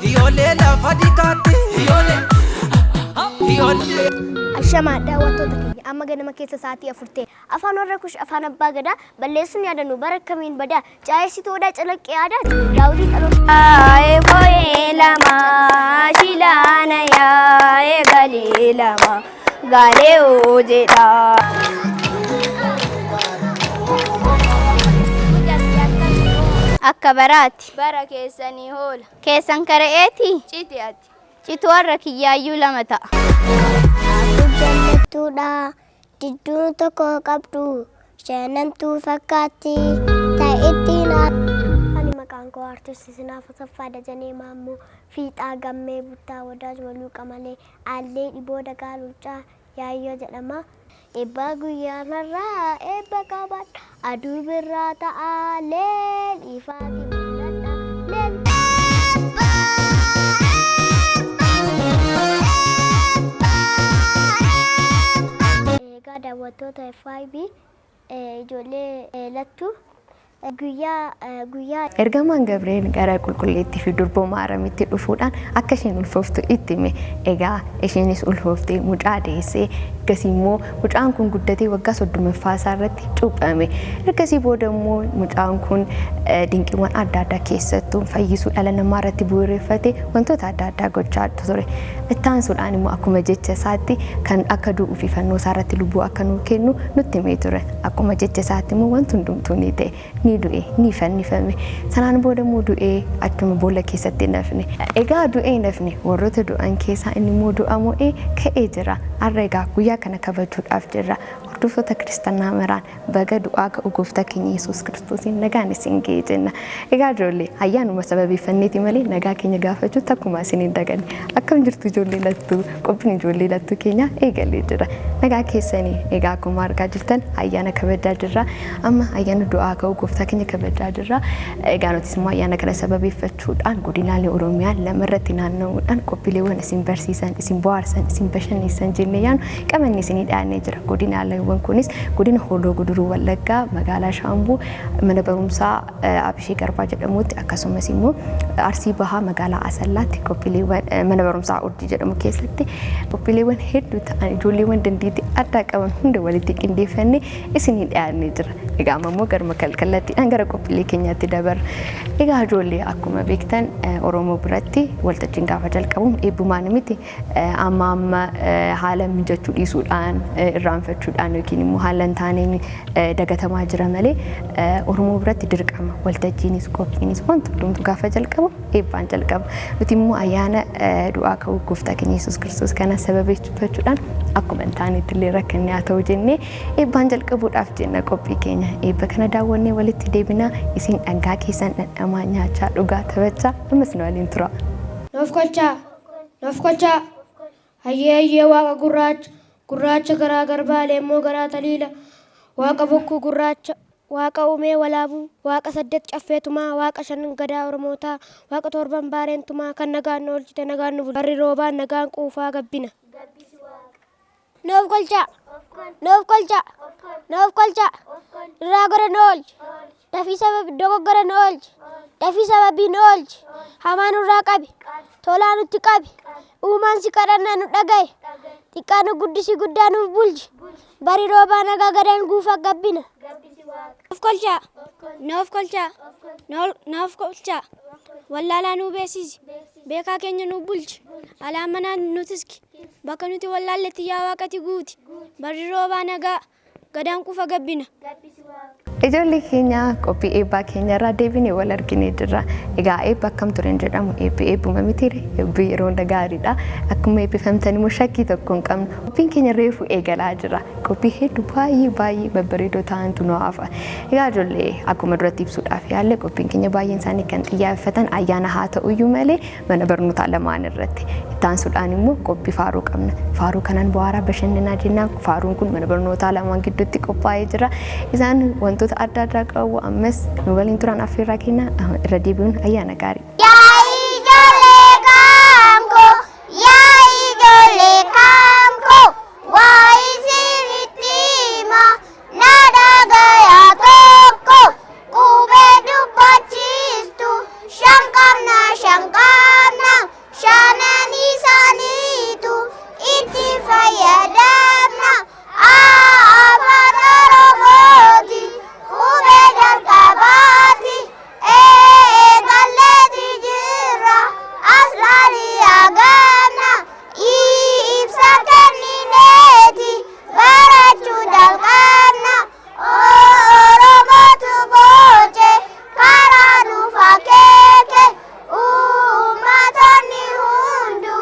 Ijoollee lafa dikaatti ijoollee ijoollee. Ashamaa daawwattoota keenya amma ganama keessa sa'aatii 4 ta'e. Afaan warra kush afaan abbaa gadaa balleessuun yaadannu bara kamiin badaa caayessituu odaa calaqqee aadaa daawwitii dhaloota. Yaa'ee fo'ee lama shilaana yaa'ee galee lama galee oo jedha. Akka baraati. Bara keessanii hoola. Keessan kara'eeti. Citi ati. Citu warra kiyyaayyuu lama ta'a. Afur jallattuudha didduu tokko qabdu shanantuu fakkaatti ta'ittiin Ani maqaan koo Artist Sinaaf Asaffaa Dajanee Maammoo Fiixaa Gammee Buttaa Wadaaj Waluu Qamalee Aallee Dhiboo Dagaa Luuccaa Yaayyoo jedhama. Eebba guyyaa har'aa eebba qabaadha aduu birraa ta'a leel ifaati mul'adha leel. Egaa daawwattoota FIB ijoollee lattuu guyyaa guyyaa. Ergamaan Gabri'eel gara Qulqulleettii fi Durboo Maaramitti dhufuudhaan akka isheen ulfooftu itti hime. Egaa isheenis ulfooftee mucaa deessee, ergasii immoo mucaan kun guddatee waggaa 30ffaa isaa irratti cuuphame. Ergasii booda immoo mucaan kun dinqiiwwan adda addaa keessattuu fayyisuu dhala namaa irratti bu'uureffate wantoota adda addaa gochaa ture. Itti aansuudhaan immoo akkuma jecha isaatti kan akka du'uu fi fannoo isaa irratti lubbuu akka nuu kennu nutti himee ture. Akkuma jecha isaatti immoo wanti hundumtuu ni ta'e. Ni du'e, ni fannifame. Sanaan booda immoo du'ee achuma boolla keessatti hin hafne. Egaa du'ee hin hafne. Warroota du'an keessaa inni immoo du'a mo'ee ka'ee jira. Har'a egaa guyyaa kana kabajuudhaaf jirra. Hordoftoota Kiristannaa maraan baga du'aa ka'uu Gooftaa keenya Yesuus Kiristoosiin nagaan isin ga'e jenna. Egaa ijoollee ayyaanuma sababeeffanneeti malee nagaa keenya gaafachuu takkumaa isin hin daganne. Akkam jirtu ijoollee lattuu? Qophiin ijoollee lattuu keenyaa eegalee jira. Nagaa keessanii egaa akkuma argaa jirtan ayyaana kabajaa jirra. Amma ayyaana du'aa ka'uu Gooftaa keenya kabajaa jirra. Egaa nutis immoo ayyaana kana sababeeffachuudhaan godinaalee Oromiyaa lama irratti naanna'uudhaan qophiileewwan isin barsiisan, isin bohaarsan, isin bashannansiisan jennee yaanu qabannee isinii dhiyaannee jira. Godinaaleewwan kunis godina Horroo Guduruu Wallaggaa magaalaa Shaambuu mana barumsaa Abishee Garbaa jedhamutti akkasumas immoo Arsii Bahaa magaalaa Asallaatti qophiileewwan mana barumsaa Urjii jedhamu keessatti qophiileewwan hedduu ta'an ijoolleewwan dandeettii addaa qaban hunda walitti qindeeffannee isinii dhiyaannee jira. Egaa amma immoo garuma kallattiidhaan gara qophiilee keenyaatti dabarra. Egaa ijoollee akkuma beektan Oromoo biratti waltajjiin gaafa jalqabu eebbumaan miti amma amma haala mijachuu dhiisuudhaan irraanfachuudhaan yookiin immoo haala hin taaneen dagatamaa jira malee Oromoo biratti dirqama waltajjiinis qophiinis wanti hundumtu gaafa jalqabu eebbaan jalqaba. Nuti immoo ayyaana du'aa ka'uu gooftaa keenya Yesuus Kiristoos kana sababeeffachuudhaan akkuma hin taanetti illee rakkanne haa ta'u jennee eebbaan jalqabuudhaaf jenna qophii keenya. Eebba kana daawwannee walitti deebinaa isin dhangaa keessan dhandhamaa nyaachaa dhugaa taphachaa ammas nu waliin tura. Nuuf kolchaa! Nuuf kolchaa! Hayyee hayyee waaqa gurraacha, gurraacha garaa garbaa leemmoo garaa taliila, waaqa bokkuu gurraacha, waaqa uumee walaabuu, waaqa saddet caffee tumaa, waaqa shan gadaa Oromootaa, waaqa torban baareentumaa, kan nagaan nu oolchite nagaan nu bulchi. Barri roobaan nagaan quufaa gabbina. Nuuf kolchaa! Nuuf kolchaa! Nuuf kolchaa! Irraa gora nu oolchi! Dafii sababi dogoggora nu oolchi! Dafii sababii nu oolchi! Hamaa nurraa qabi! Tolaa nutti qabi! Uumaan si kadhannaa nu dhaga'i! Xiqqaa nu guddisi guddaa nuuf bulchi! Bari roobaa nagaa gadaan guufa gabbina! Nuuf kolchaa! Nuuf kolchaa! Nuuf kolchaa! Wallaalaa nuu beeksisi! Beekaa keenya nu bulchi! Alaa manaan nu tiski! Bakka nuti wallaalletti yaa Waaqa ati guuti. Barri roobaa nagaa, gadaan quufa gabbina. Ijoollee keenya, qophii eebbaa keenya irraa deebinee wal arginee jirra. Egaa eebba akkam ture hin jedhamu, eebbi eebbuma mitiire, eebbi yeroo hunda gaariidha. Akkuma eebbifamtan immoo shakkii tokko hin qabnu. Qophiin keenya reefu eegalaa jira. Qophii hedduu baay'ee baay'ee babbareedoo ta'antu nu hafa. Egaa ijoollee, akkuma duratti ibsuudhaaf yaalle, qophiin keenya baay'een isaanii kan xiyyeeffatan ayyaana haa ta'uyyuu malee mana barnootaa lamaan irratti. Itti aansuudhaan immoo qophii faaruu qabna. Faaruu kanaan bu'aaraa bashannanaa jenna. Faaruun kun mana barnootaa lamaan gidduutti qophaa'ee jira. Isaan wantoota adda addaa qabu. Ammas nu waliin turan affeerraa kenna. Irra deebi'uun ayyaana gaarii. Yaa ijoollee kankoo, yaa ijoollee kankoo, waa isinitti hima, na dhagayaa. Tokko, qubee dubbachiistu shan qabna, shan qabna, shanan isaaniitu itti fayyadamna. A, Afaan Oromooti, qubee jalqabaati. Eegalleeti jirra, aslaalii hagamna. Ibsa kennineeti barachuu jalqabna. Oromootu boce karaa nuuf akeeke. Uummatonni hundu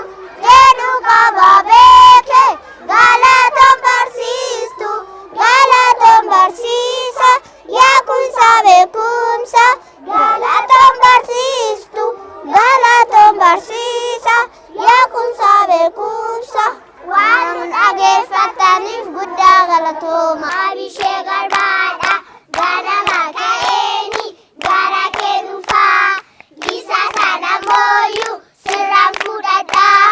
jedhu qaba beeke. Galatoon barsiistu, galatoon barsiisa, yaakumsa beekumsa. Galatoon barsiistu, galatoon barsiisa, yaakumsa beekumsa. Waan nu dhageeffataniif guddaa galatooma. Abishee garbaadha, ganama ka'eeni gara kee dhufaa. Isa sana mooyyuu sirraan fudhadhaa.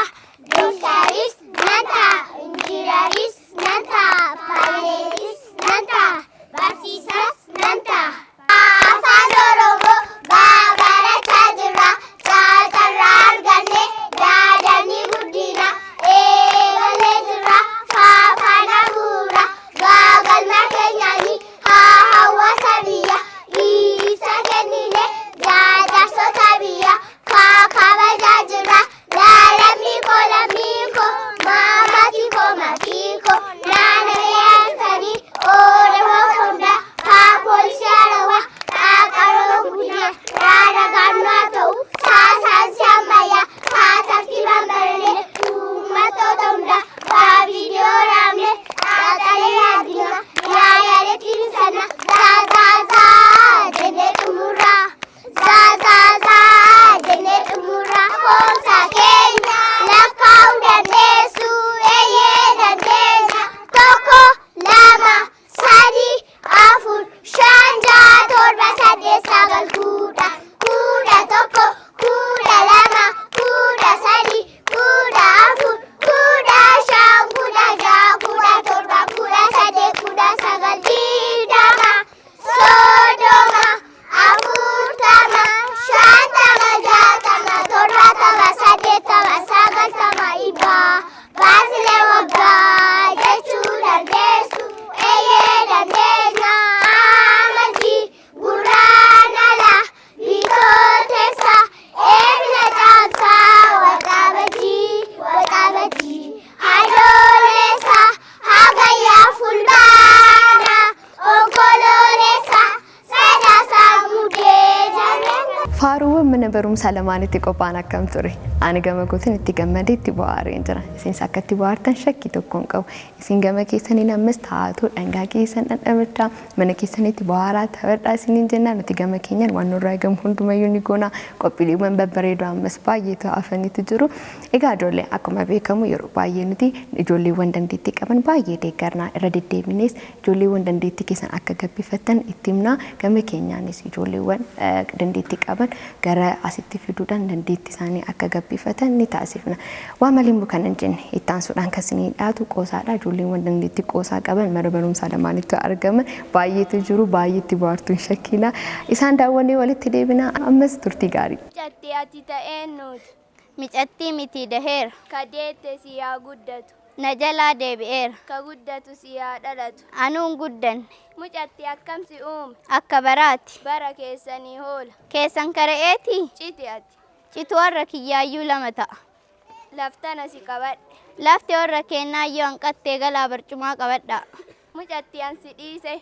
Dooktaris nan ta'a, injiinaris nan ta'a, paayileetis nan ta'a, barsiisas nan ta'a. Afaan Oromoo barachaa jirra. Caacarraa arganne daadanii guddina. Eegalee jirra faafaana bu'uura. Gaagalma keenyaanii haa hawaasa biyya. Ibsa kennine jaajarsota biyya. Kaa kabajaa jirra. Laalammii koo, lammii koo, maamatii koo, matii koo, naannoo yaasanii Oromoo hunda, haa poolisii harawaa, haa qaroo guddina, raada gaannoo ta'u saansaansii ammayyaa, haa tartiibaan barannee uummattoota hunda, haa viidiyoo raamne xaaxalee yaadina yaayaalee tirsana zaa zaa zaa jennee xumurraa, zaa zaa zaa jennee xumurraa. Koomsa keenya lakkaa'uu dandeessu? Eeyyee, dandeenya. Tokko, lama, sadi, afur, shan, ja'a, torba, saddeet, sagal, 10, 11, 12, 13, 14, 15, 16, 17, 18, 19, 20, 30, 40, 50, 60, 70, 80, 90, 100. Baasilee waggaa jechuu dandeessu? Eeyyee, dandeenya. Amajjii, Guraandhala, Bitootessa, Eebila, Caamsaa, Waxabajjii, Waxabajjii, Adoolessa, Hagayyaa, Fulbaana, Onkoloolessa, Sadaasa, Muddee jennee. Faaruuwwan mana barumsaa lamaanitti qophaa'an akkam ture? Ani gama kootiin itti gammadee itti bohaareen jira. Isinis akka itti bohaartan shakkii tokko hin qabu. Isin gama keessaniin ammas taa'atoo dhangaa keessan dhandhamachaa mana keessanitti bohaaraa, taphadhaa isiniin jenna. Nuti gama keenyaan waan nurraa eegamu hundumayyuu ni goona. Qophiileewwan babbareedoo ammas baay'eetu hafaniitu jiru. Egaa ijoollee, akkuma beekamu yeroo baay'ee nuti ijoolleewwan dandeettii qaban baay'ee deeggarnaa, irra deddeebinees ijoolleewwan dandeettii keessan akka gabbifattan itti himnaa. Gama keenyaanis ijoolleewwan dandeettii qaban gara asitti fiduudhaan dandeettii isaanii akka gabbifatan ni taasifna. Waa malee immoo kan hin jenne, itti aansuudhaan kan isinii dhiyaatu qoosaadha. Ijoolleewwan dandeettii qoosaa qaban mana barumsaa lamaanitti argaman baay'eetu jiru, baay'eetti bohaartuu hin shakkina. Isaan daawwannee walitti deebina, ammas turtii gaarii. Mucattii, ati ta'een nuti. Micattii miti, daheera. Ka deette si haa guddatu. Na jalaa deebi'eera. Ka guddatu si haa dhalatu. Anuun guddanne. Mucattii, akkam si uume? Akka baraati. Bara keessanii hoola. Keessan kare'eetii? Citi ati. Citu warra kiyyaayyuu lama ta'a. Laftana si qabadhe. Lafti warra kennaayyuu hanqattee galaa barcumaa qabadhaa. Mucattii, an si dhiise.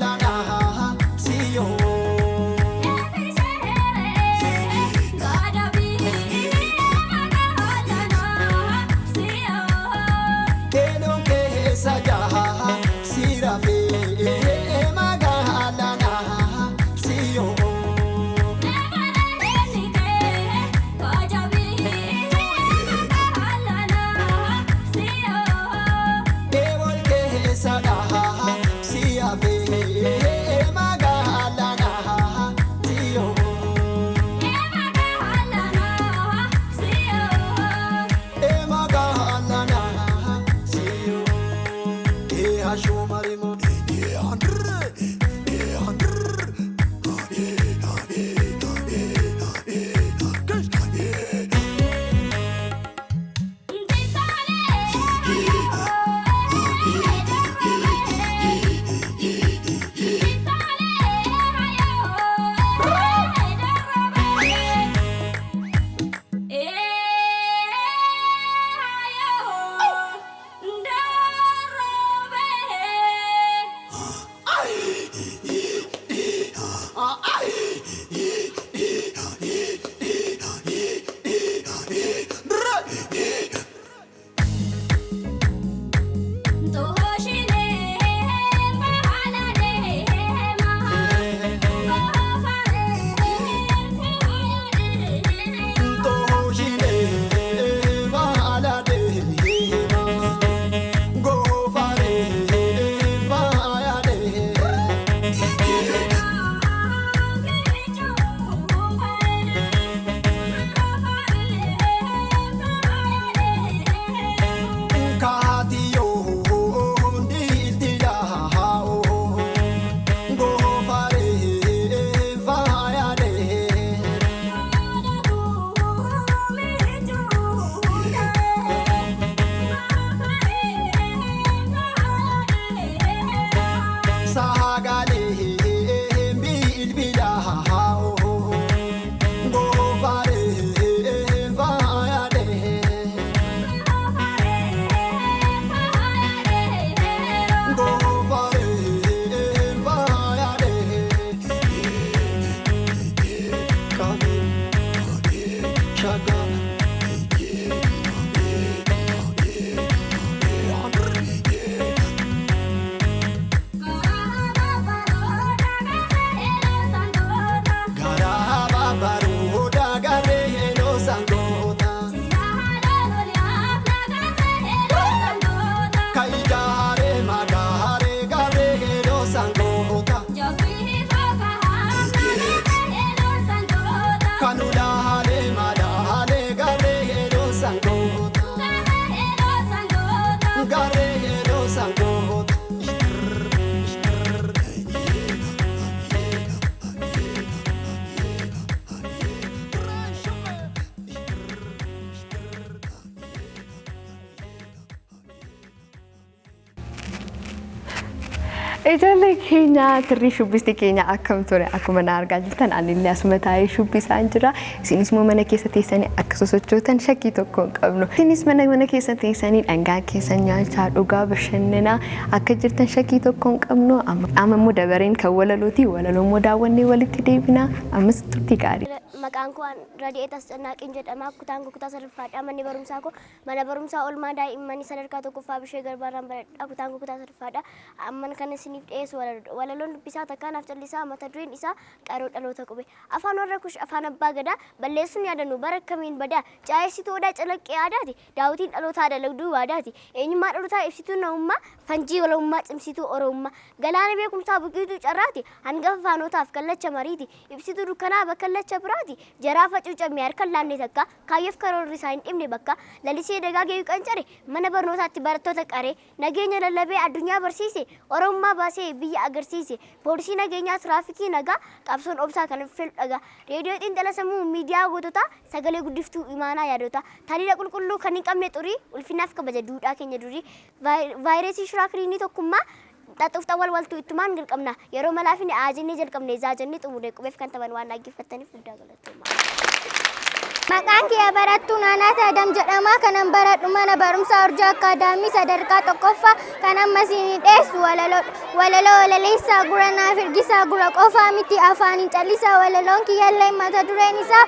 Ijoollee keenya tirrii shubbisti keenya akkam ture akkuma na argaa jirtan ani illee asuma taa'ee shubbisaan jira. Isinis immoo mana keessa teessanii akka sosochootan shakkii tokko hin qabnu. Isinis mana keessa teessanii dhangaa keessan nyaachaa dhugaa bashannanaa akka jirtan shakkii tokko hin qabnu. Amma immoo dabareen kan walalooti. Walaloo immoo daawwannee walitti deebina. Ammas turtii gaarii. Maqaan koo Radi'eet Ascannaaqiin jedhama. Kutaan koo kutaa sadaffaadha. Manni barumsaa koo mana barumsaa oolmaa daa'immanii sadarkaa tokkoffaa Bishee Garbaarraan baradha. Kutaan koo kutaa sadaffaadha. Amman kan isiniif dhiyeessu walaloodha. Walaloon dubbisaa takkaa naaf callisaa mata dureen isaa qaroo dhaloota qubee. Afaan warra kush afaan abbaa gadaa balleessuun yaadannu bara kamiin badaa caayessituu odaa calaqqee aadaati daawwitiin dhalootaa dalagduu waadaati eenyummaa dhalootaa ibsituu namummaa fanjii walabummaa cimsituu oromummaa galaana beekumsaa buqiituu carraati hangafa faanotaaf kallacha mariiti ibsituu dukkanaa bakkallacha biraati jaraa facuucamee harka laanne takka kaayyoof karoorri isaa hin dhibne bakka lalisee dagaagee qancare mana barnootaatti barattoota qaree nageenya lallabee addunyaa barsiise oromummaa baasee biyya agarsiise poolisii nageenyaa tiraafikii nagaa qabsoon obsaa kan fedhu dhagaa reediyoo xiinxala sammuu miidiyaa goototaa sagalee guddiftuu imaanaa yaadotaa taliila qulqulluu kan hin qabne xurii ulfinaaf kabaja duudhaa keenya durii vaayirasii shiraa kiriinii tokkummaa xaxuuf xawwalwaltuu ittumaan jalqabna yeroo malaafini aa jennee jalqabne zaa jennee xumurre qubeef kan taphan waan dhaggeeffattaniif guddaa galatoomaa. Maqaan kiyya barattuu Naanaat Adam jedhama. Kanan baradhu mana barumsaa Urjii Akkaadaamii sadarkaa tokkoffaa kan amma isinii dhiyeessu walaloodha. Walaloo walaleessaa gura naaf ergisaa gura qofaa miti afaaniin callisaa walaloon kiyyallee mata dureen isaa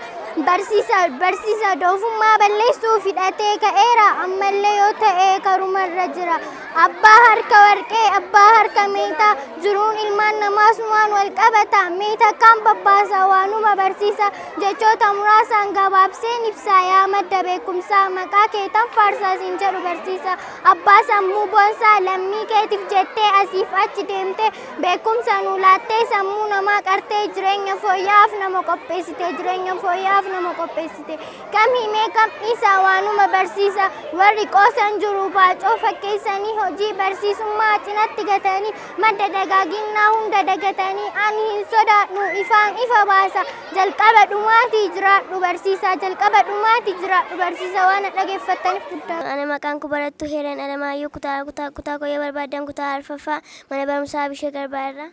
barsiisa barsiisa doofummaa balleessuu hidhatee ka'eera ammallee yoo ta'e karumarra jira. Abbaa harka warqee abbaa harka meetaa jiruun ilmaan namaa sumaan wal qabata meeta kan babbaasa waanuma barsiisa jechoota muraasaan gabaabseen ibsa yaa madda beekumsaa maqaa keetan faarsaa siin jedhu barsiisa abbaa sammuu boonsaa lammii keetiif jettee asiif achi deemtee beekumsa nu laattee sammuu namaa qartee jireenya fooyya'aaf nama qopheessite jireenya fooyya'aaf nama qopheessite kam himee kam dhiisa waanuma barsiisa warri qoosan jiru baacoo fakkeessanii hojii barsiisummaa cinatti gatanii madda dagaaginaa hunda dagatanii ani hin sodaadhu ifaan ifa baasa jalqaba dhumaatii jiraadhu barsiisa jalqaba dhumaatii jiraadhu barsiisa waan dhageeffattaniif guddaa. Ana maqaan koo barattuu Heeraan Alamaayyoo kutaa kutaa kutaa koo yoo barbaaddan kutaa arfaffaa mana barumsaa Abishee Garbaa irraa.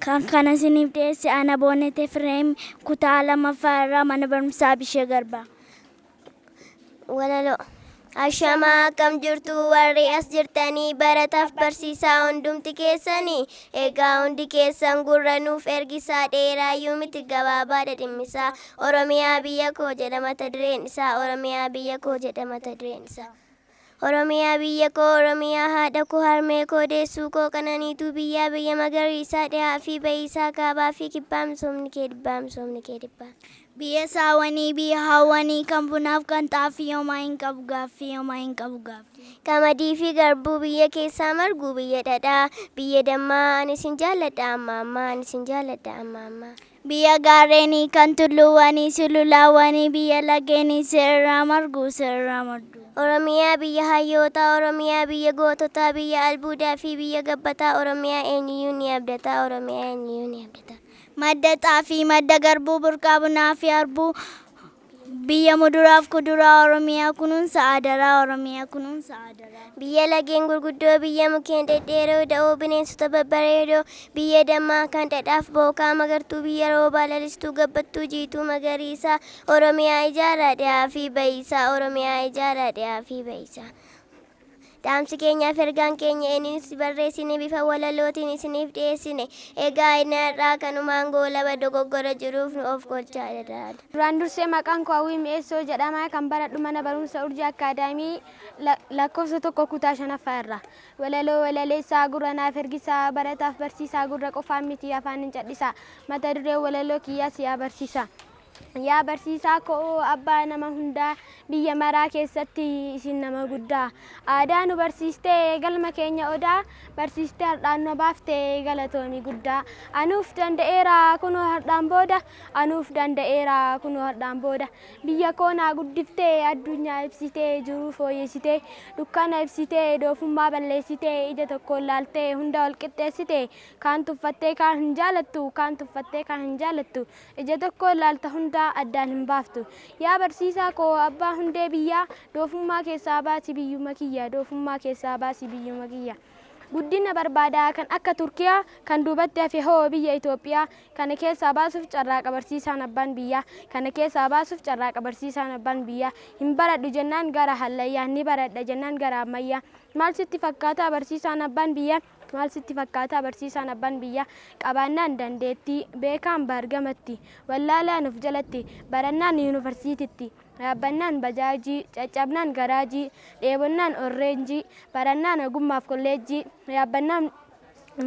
Kan kana isiniif dhiyeesse ana Boonetee Fireem kutaa lammaffaa irraa mana barumsaa Abishee Garbaa. Walaloo. Ashamaa akkam jirtu warri as jirtanii barataaf barsiisaa hundumti keessanii egaa hundi keessan gurra nuuf ergisaa dheeraayyuu miti gabaabaadha dhimmisaa Oromiyaa biyya koo jedha mata dureen isaa Oromiyaa biyya koo jedha mata dureen isaa. Oromiyaa biyya koo Oromiyaa haadha koo harmee koo deessuu koo qananiituu biyyaa biyya magariisaa dhihaa fi bahiisaa kaabaa fi kibbaa misoomni kee dhibbaa misoomni kee dhibbaa. Biyya saawwanii biyya hawwanii kan bunaaf kan xaafii homaa hin qabu gaaffii homaa hin qabu gaaffii. Qamadii fi garbuu biyya keessaa margu biyya dhadhaa biyya dammaa ani sin jaalladha amma ammaa ani sin jaalladha amma ammaa. Biyya gaarreenii kan tulluuwwanii sululaawwanii biyya lageenii sirraa margu sirraa margu. Oromiyaa biyya hayyootaa Oromiyaa biyya goototaa biyya albuudaa fi biyya gabbataa Oromiyaa eenyuyyuu ni abdataa Oromiyaa eenyuyyuu ni abdataa. Madda xaafii madda garbuu burqaa bunaa fi harbuu biyya muduraaf kuduraa Oromiyaa kunuunsa adaraa Oromiyaa kunuunsa adaraa. Biyya lageen gurguddoo biyya mukkeen dhedheeroo da'oo bineensota babbareedoo biyya dammaa kan dhadhaaf bookaa magartuu biyya roobaa lalistuu gabbattuu jiituu magariisaa Oromiyaa ijaaraa dhihaa fi bahiisaa Oromiyaa ijaaraa dhihaa fi bahiisaa. Dhaamsi keenyaaf ergaan keenya innis barreessine bifa walalootiin isiniif dhiyeessine egaa inni har'aa kanumaan goolaba dogoggora jiruuf nu of golchaa jedha. Duraan dursee maqaan koo Hawwii Mi'eessoo jedhama. Kan baradhu mana barumsa Urjii Akkaadaamii lakkoofsa tokko kutaa shanaffaa irra. Walaloo walaleessaa gurra naaf ergisaa barataaf barsiisaa gurra qofaan miti afaan hin cadhisaa. Mata duree walaloo kiyyaas yaa barsiisa. Yaa barsiisaa koo abbaa nama hundaa biyya maraa keessatti isin nama guddaa. Aadaa nu barsiistee galma keenya odaa barsiistee har'aan nu baaftee galatoomi guddaa. Anuuf danda'eera kunoo har'aan booda anuuf danda'eera kunoo har'aan booda. Biyya koo naa guddiftee addunyaa ibsitee jiruu fooyyessitee dukkana ibsitee doofummaa balleessitee ija tokkoon laaltee hunda ol qixxeessitee kaan tuffattee kaan hin jaalattu kaan tuffattee kaan hin jaalattu ija tokkoon laalta hunda addaan hin baaftu. Yaa barsiisaa koo abbaa hundee biyyaa doofummaa keessaa baasi biyyuma kiyya doofummaa keessaa baasi biyyuma kiyya. Guddina barbaadaa kan akka Turkiyaa kan duubatti hafe hoo biyya Itoophiyaa kana keessaa baasuuf carraaqa barsiisaan abbaan biyyaa kana keessaa baasuuf carraaqa barsiisaan abbaan biyyaa hin baradhu jennaan gara hallayyaa ni baradha jennaan gara ammayyaa maal sitti fakkaataa barsiisaan abbaan biyyaa maal sitti fakkaataa barsiisaan abbaan biyyaa qabaannaan dandeettii beekaan baargamatti wallaalaan of jalatti barannaan yuunivarsiititti yaabbannaan bajaajii caccabnaan garaajii dheebonnaan orreenjii barannaan ogummaaf kolleejjii yaabbannaan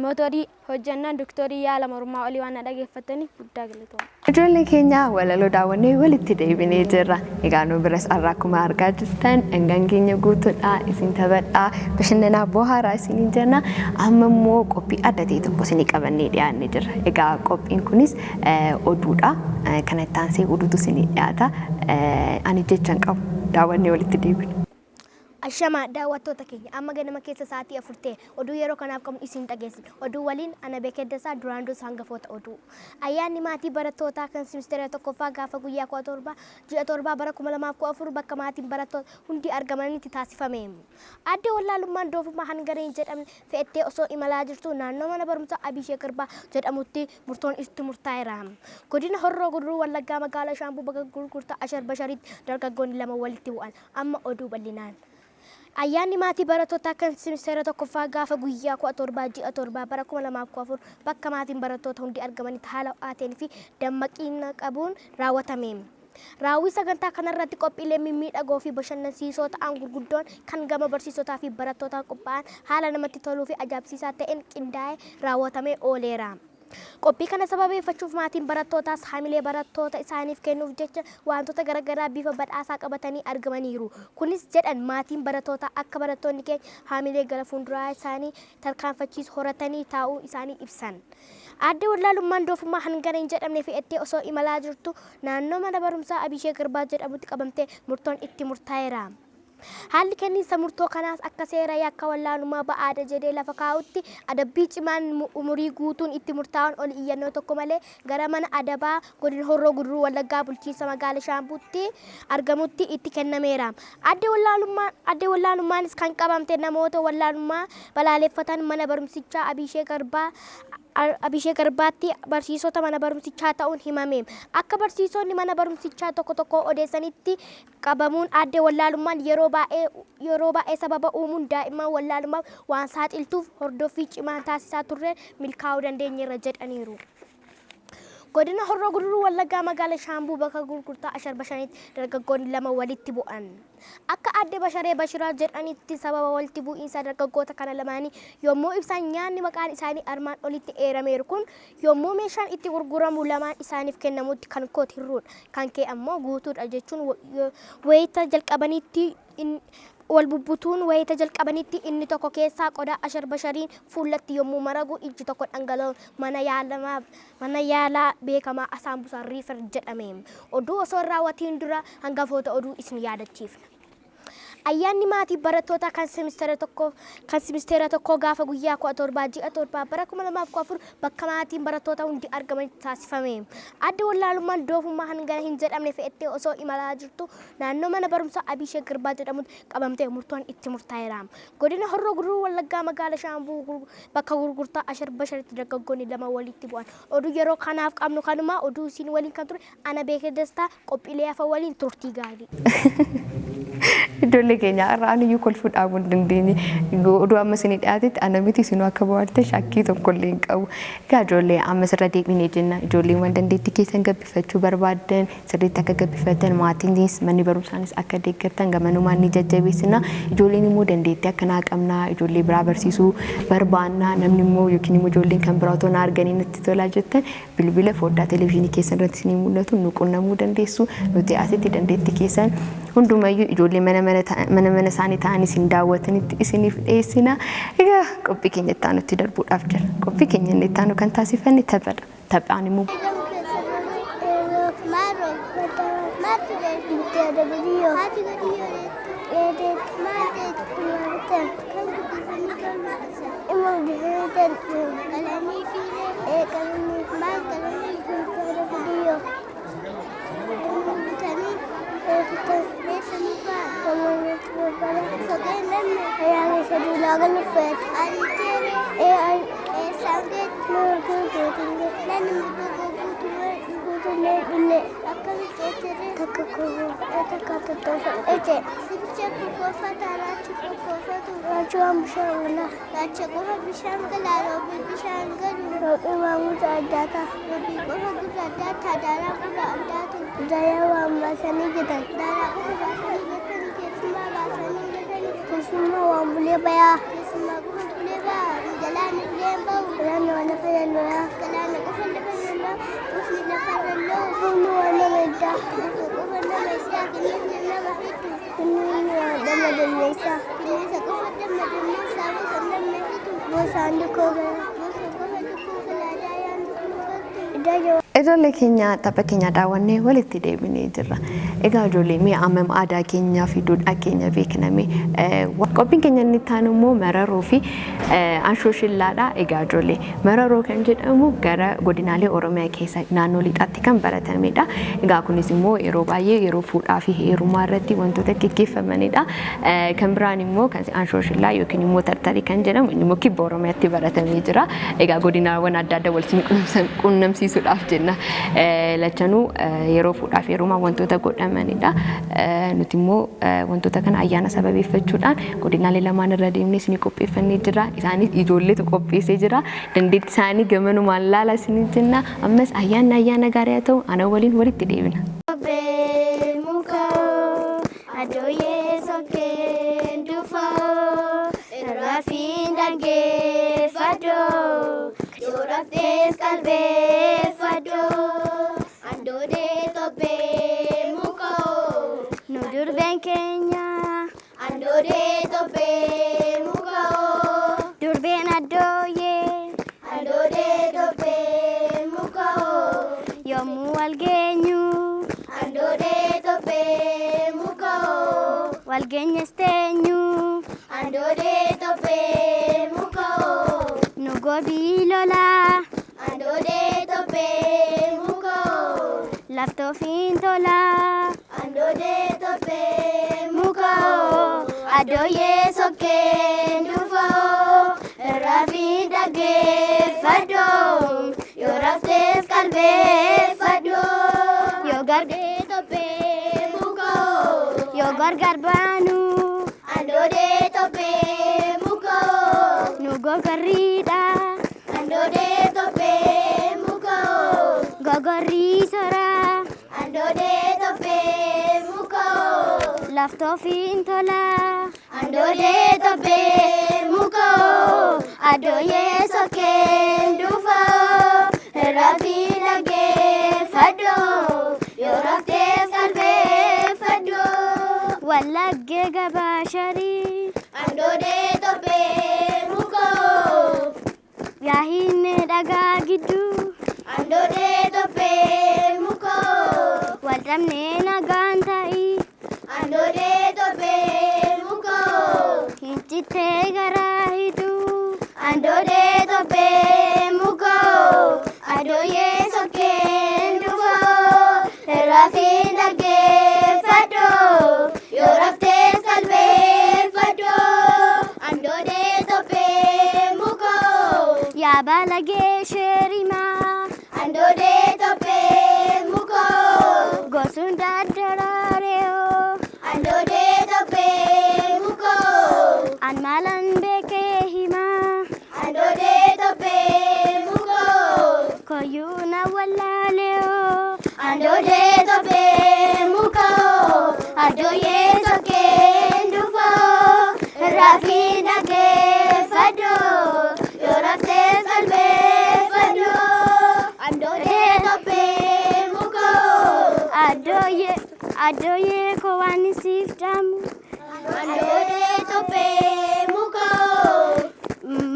mootorii hojjannaan doktorii yaala mormaa olii waan na dhageeffataniif guddaa galatooma. Ijoollee keenya walaloo daawwannee walitti deebinee jirra. Egaa nu biras har'a akkuma argaa jirtan dhangaan keenya guutuudha. Isin taphadhaa, bashannanaa bohaaraa isiniin jenna. Amma immoo qophii adda ta'e tokko isinii qabannee dhiyaannee jirra. Egaa qophiin kunis oduudha. Kana itti aansee oduutu isinii dhiyaata. Ani jecha hin qabu. Daawwannee walitti deebina. Ashamaa daawwattoota keenya, amma ganama keessa sa'aatii 4 ta'e. Oduu yeroo kanaaf qabnu isin dhageessina. Oduu waliin ana Beekeddasaa. Duraan dursa hangafoota oduu. Ayyaanni maatii barattootaa kan simisteera tokkoffaa gaafa guyyaa 17 ji'a 7 bara 2014 bakka maatiin barattoota hundi argamanitti taasifame. Aadde Wallaalummaan doofummaa hangana hin jedhamne fe'attee osoo imalaa jirtuu naannoo mana barumsaa Abiishee Garbaa jedhamutti murtoon itti murtaa'eera. Godina Horroo Guduruu Wallaggaa magaalaa Shaambuu bakka gurgurtaa Ashar Basharitti dargaggoonni lama walitti bu'an. Amma oduu bal'inaan. Ayyaanni maatii barattootaa kan simisteera tokkoffaa gaafa guyyaa 17 ji'a 7 bara 2014 bakka maatiin barattoota hundi argamanitti haala ho'aa ta'een fi dammaqina qabuun raawwatame. Raawwii sagantaa kanarratti qophiileen mimmiidhagoo fi bashannansiisoo ta'an gurguddoon kan gama barsiisotaa fi barattootaan qophaa'an haala namatti toluu fi ajaa'ibsiisaa ta'een qindaa'ee raawwatamee ooleera. Qophii kana sababeeffachuuf maatiin barattootaas hamilee barattoota isaaniif kennuuf jecha waantota garagaraa bifa badhaasaa qabatanii argamaniiru. Kunis jedhan maatiin barattootaa akka barattoonni keenya hamilee gara fuulduraa isaanii tarkaanfachiisu horatanii taa'uu isaanii ibsan. Aadde Wallaalummaan doofummaa hangana hin jedhamne fe'attee osoo imalaa jirtu naannoo mana barumsaa Abiishee Garbaa jedhamutti qabamtee murtoon itti murtaa'eera. Haalli kenniinsa murtoo kanaas akka seera yakka wallaalummaa ba'aadha jedhee lafa kaa'utti adabbii cimaan umurii guutuun itti murtaa'uun ol iyyannoo tokko malee gara mana adabaa Godina Horroo Guduruu Wallaggaa bulchiinsa magaala Shaambuutti argamutti itti kennameera. Aadde Wallaalummaanis kan qabamte namoota wallaalummaa balaaleffatan mana barumsichaa Abiishee Garbaa Abishee Garbaatti barsiisota mana barumsichaa ta'uun himame. Akka barsiisonni mana barumsichaa tokko tokko odeessanitti qabamuun aadde Wallaalummaan yeroo baay'ee sababa uumuun daa'imman wallaalummaaf waan saaxiltuuf hordoffii cimaa taasisaa turre milkaa'uu dandeenyeerra jedhaniiru. Godina Horroo Guduruu Wallaggaa magaala Shaambuu bakka gurgurtaa Ashar Bashanitti dargaggoonni lama walitti bu'an. Akka aadde Basharee Bashiraa jedhanitti sababa walitti bu'iinsa dargaggoota kana lamaanii yommuu ibsan, nyaanni maqaan isaanii armaan olitti eerameeru kun yommuu meeshaan itti gurguramu lamaan isaaniif kennamutti kan kooti hirruudha, kan kee ammoo guutuudha jechuun wayita jalqabanitti wal bubbutuun wayita jalqabanitti inni tokko keessaa qodaa Ashar Bashariin fuullatti yommuu maragu ijji tokko dhangala'uun mana yaalaa beekamaa Asaambusaa refer jedhame. Oduu osoo hin raawwatiin dura hangafoota oduu isin yaadachiifna. Ayyaanni maatii barattoota kan simisteera tokkoo gaafa guyyaa 17 ji'a 7 bara 2014 bakka maatiin barattoota hundi argamanitti taasifame. Aadde Wallaalummaan doofummaa hangana hin jedhamne fe'attee osoo imalaa jirtu naannoo mana barumsaa Abiishee Garbaa jedhamutti qabamtee murtoon itti murtaa'eera. Godina Horroo Guduruu Wallaggaa magaala Shaambuu bakka gurgurtaa Ashar Basharitti dargaggoonni lama walitti bu'an. Oduu yeroo kanaaf qabnu kanuma. Oduu isin waliin kan ture ana Beekee Dastaa. Qophiilee hafa waliin turtii gaarii. Ijoollee keenya har'a aniyyuu kolfuu dhaabuu hin dandeenye. Oduu amma isinii dhiyaatetti ana miti isinuu akka bohaarte shakkii tokko illee hin qabu. Egaa ijoollee, amma sirra deebinee jenna. Ijoolleewwan dandeettii keessan gabbifachuu barbaaddan sirriitti akka gabbifatan, maatiinis manni barumsaanis akka deeggartan gamanumaan ni jajjabeessina. Ijoolleen immoo dandeettii akkanaa qabnaa, ijoollee biraa barsiisuu barbaannaa, namni immoo yookiin immoo ijoolleen kan biraa otoo na arganii natti tolaa jettan bilbila foddaa televezyiinii keessan irratti isinii mul'atu nu qunnamuu dandeessu. Nuti asitti dandeettii keessan hundumayyuu ijoollee mana mana isaanii ta'anii isin daawwatanitti isiniif dhiyeessina. Egaa qophii keenya itti aanutti darbuudhaaf jira. Qophii keenya inni itti aanu kan taasifanne taphadha. Taphaan immoo Ulaagaa nuuf fayyada. Ariiteere. Ee eessaan geetti. Nuuf gootiin geetti. Namni muka guutuu guutuu dhullee. Akkamitti eetere. Takka koofaa takka tottoofa ejee. Sibicha kokoofata raachi kokoofatu. Raachuu waan bishaan galaa. Raacha qofa bishaan galaa roobii bishaan galu. Roobii waan gurra addaa ta'a. Roobii qofa gurra addaa ta'a. Daaraa gurra addaa ta'u. Daaraa waan baasanii gatan. Daaraa qofa baasanii gatanii keessumaa baasanii gatanii. Keessumaa waan bulee bayaa. Keessumaa qofa bulee bayaa. Galaanni bulee hin bahu. Galaanni waan lafa jalloyaa. Galaanni qofa lafa jalloo. Qufni lafa jalloo. Qufni waan nama iddaa. Lafa qofa nama iddaa. Qilleensa nama hedduu. Qilleensi waan nama dalleessaa. Qilleensa qofa nama dalleessaa. Bosa nama hedduu. Bosaan dukoo galaa. Bosa qofa dukoo galaa. Daayaan dukoo galtu. Idaa jawaa. Ijoollee keenya tapha keenya daawwannee walitti deebinee jirra. Egaa ijoollee mee hammam aadaa keenyaa fi duudhaa keenya beekname. Qophiin keenya inni itti aanu immoo mararoo fi anshooshillaadha. Egaa ijoollee mararoo kan jedhamu gara godinaalee Oromiyaa keessa naannoo lixaatti kan baratamedha. Egaa kunis immoo yeroo baay'ee yeroo fuudhaa fi heerumaa irratti wantoota gaggeeffamanidha. Kan biraan immoo kan anshooshillaa yookiin immoo tartarii kan jedhamu inni immoo kibba Oromiyaatti baratamee jira. Egaa godinaawwan adda addaa wal quunnamsiisuudhaaf jenna. Lachanuu yeroo fuudhaa fi heerumaa wantoota godhamanidha. Nuti immoo wantoota kana ayyaana sababeeffachuudhaan godinaalee lamaan irra deemnee isinii qopheeffannee jira. Isaanis ijoolleetu qopheessee jira. Dandeettii isaanii gamanumaan laala isinii jenna. Ammas ayyaanni ayyaana gaarii haa ta'u ana waliin walitti deebina. Adoyee sokkeen dhufaa rafiin dhaggeeffadhoo yoo raftees qalbeeffadhoo andoodee tophee mukoo nu durbeen keenya andoodee tophee mukoo durbeen addooyee andoodee tophee mukoo yommuu wal geenyu andoodee tophee mukoo wal geenyes teenyu andoodee tophee mukoo nu gobii lolaa andoodee tophee mukoo laftoofiin tolaa andoodee tophee mukoo adooyee sokkeen dhufoo rafiin dhaggeeffadhoo yoo raftees qalbeeffadhoo yoo gargee tophee mukoo yoo gargar baanu andoodee tophee mukoo nu gogorriidha andoodee tophee mukoo gogorrii soraa andoodee tophee mukoo laftoofiin tolaa andoodee tophee mukoo adooyee sokkeen dhufoo rafiin dhaggeeffadhoo yoo raftees qalbeeffadhoo wallaggee gabaa sharii andoodee tophee mukoo yaahinne dhagaa gidduu andoodee tophee mukoo waldhabnee nagaan ta'ii andoodee tophee mukoo hincittee garaa hidhuu andoodee tophee mukoo adooyee sokkeen dhufoo rafiin dhaggeeffadhoo yoo raftees qalbeeffadhoo andoodee tophee mukoo yaa balagee sheerimaa andoodee tophee mukoo gosuun daddaraaree andoodee tophee mukoo an maalan beekee himaa andoodee tophee mukoo koyyuu na wallaalee andoodee tophee mukoo adooyee sokkeen dhufoo rafiin dhaggeeffadhoo yoo raftees qalbeeffadhoo andoodee tophee mukoo adooyee adooyee koo waan siif dhaamu andoodee tophee mukoo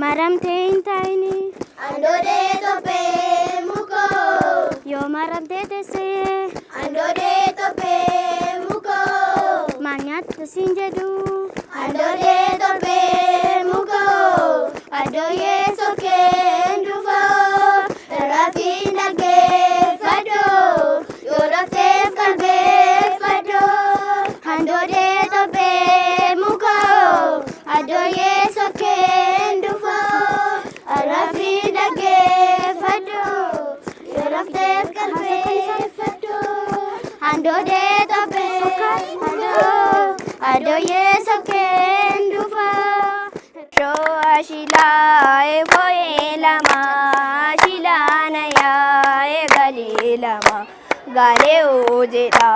maramtee hin taa'ini andoodee tophee mukoo yoo maramtee teessee andoodee tophee mukoo maal nyaatta siin jedhu andoodee tophee mukoo adooyee sokkeen dhufoo rafiin dhaggeeffadhoo yoo raftees qalbeeffadhoo andoodee tophee mukoo adooyee sokkeen. Galee hoo jedha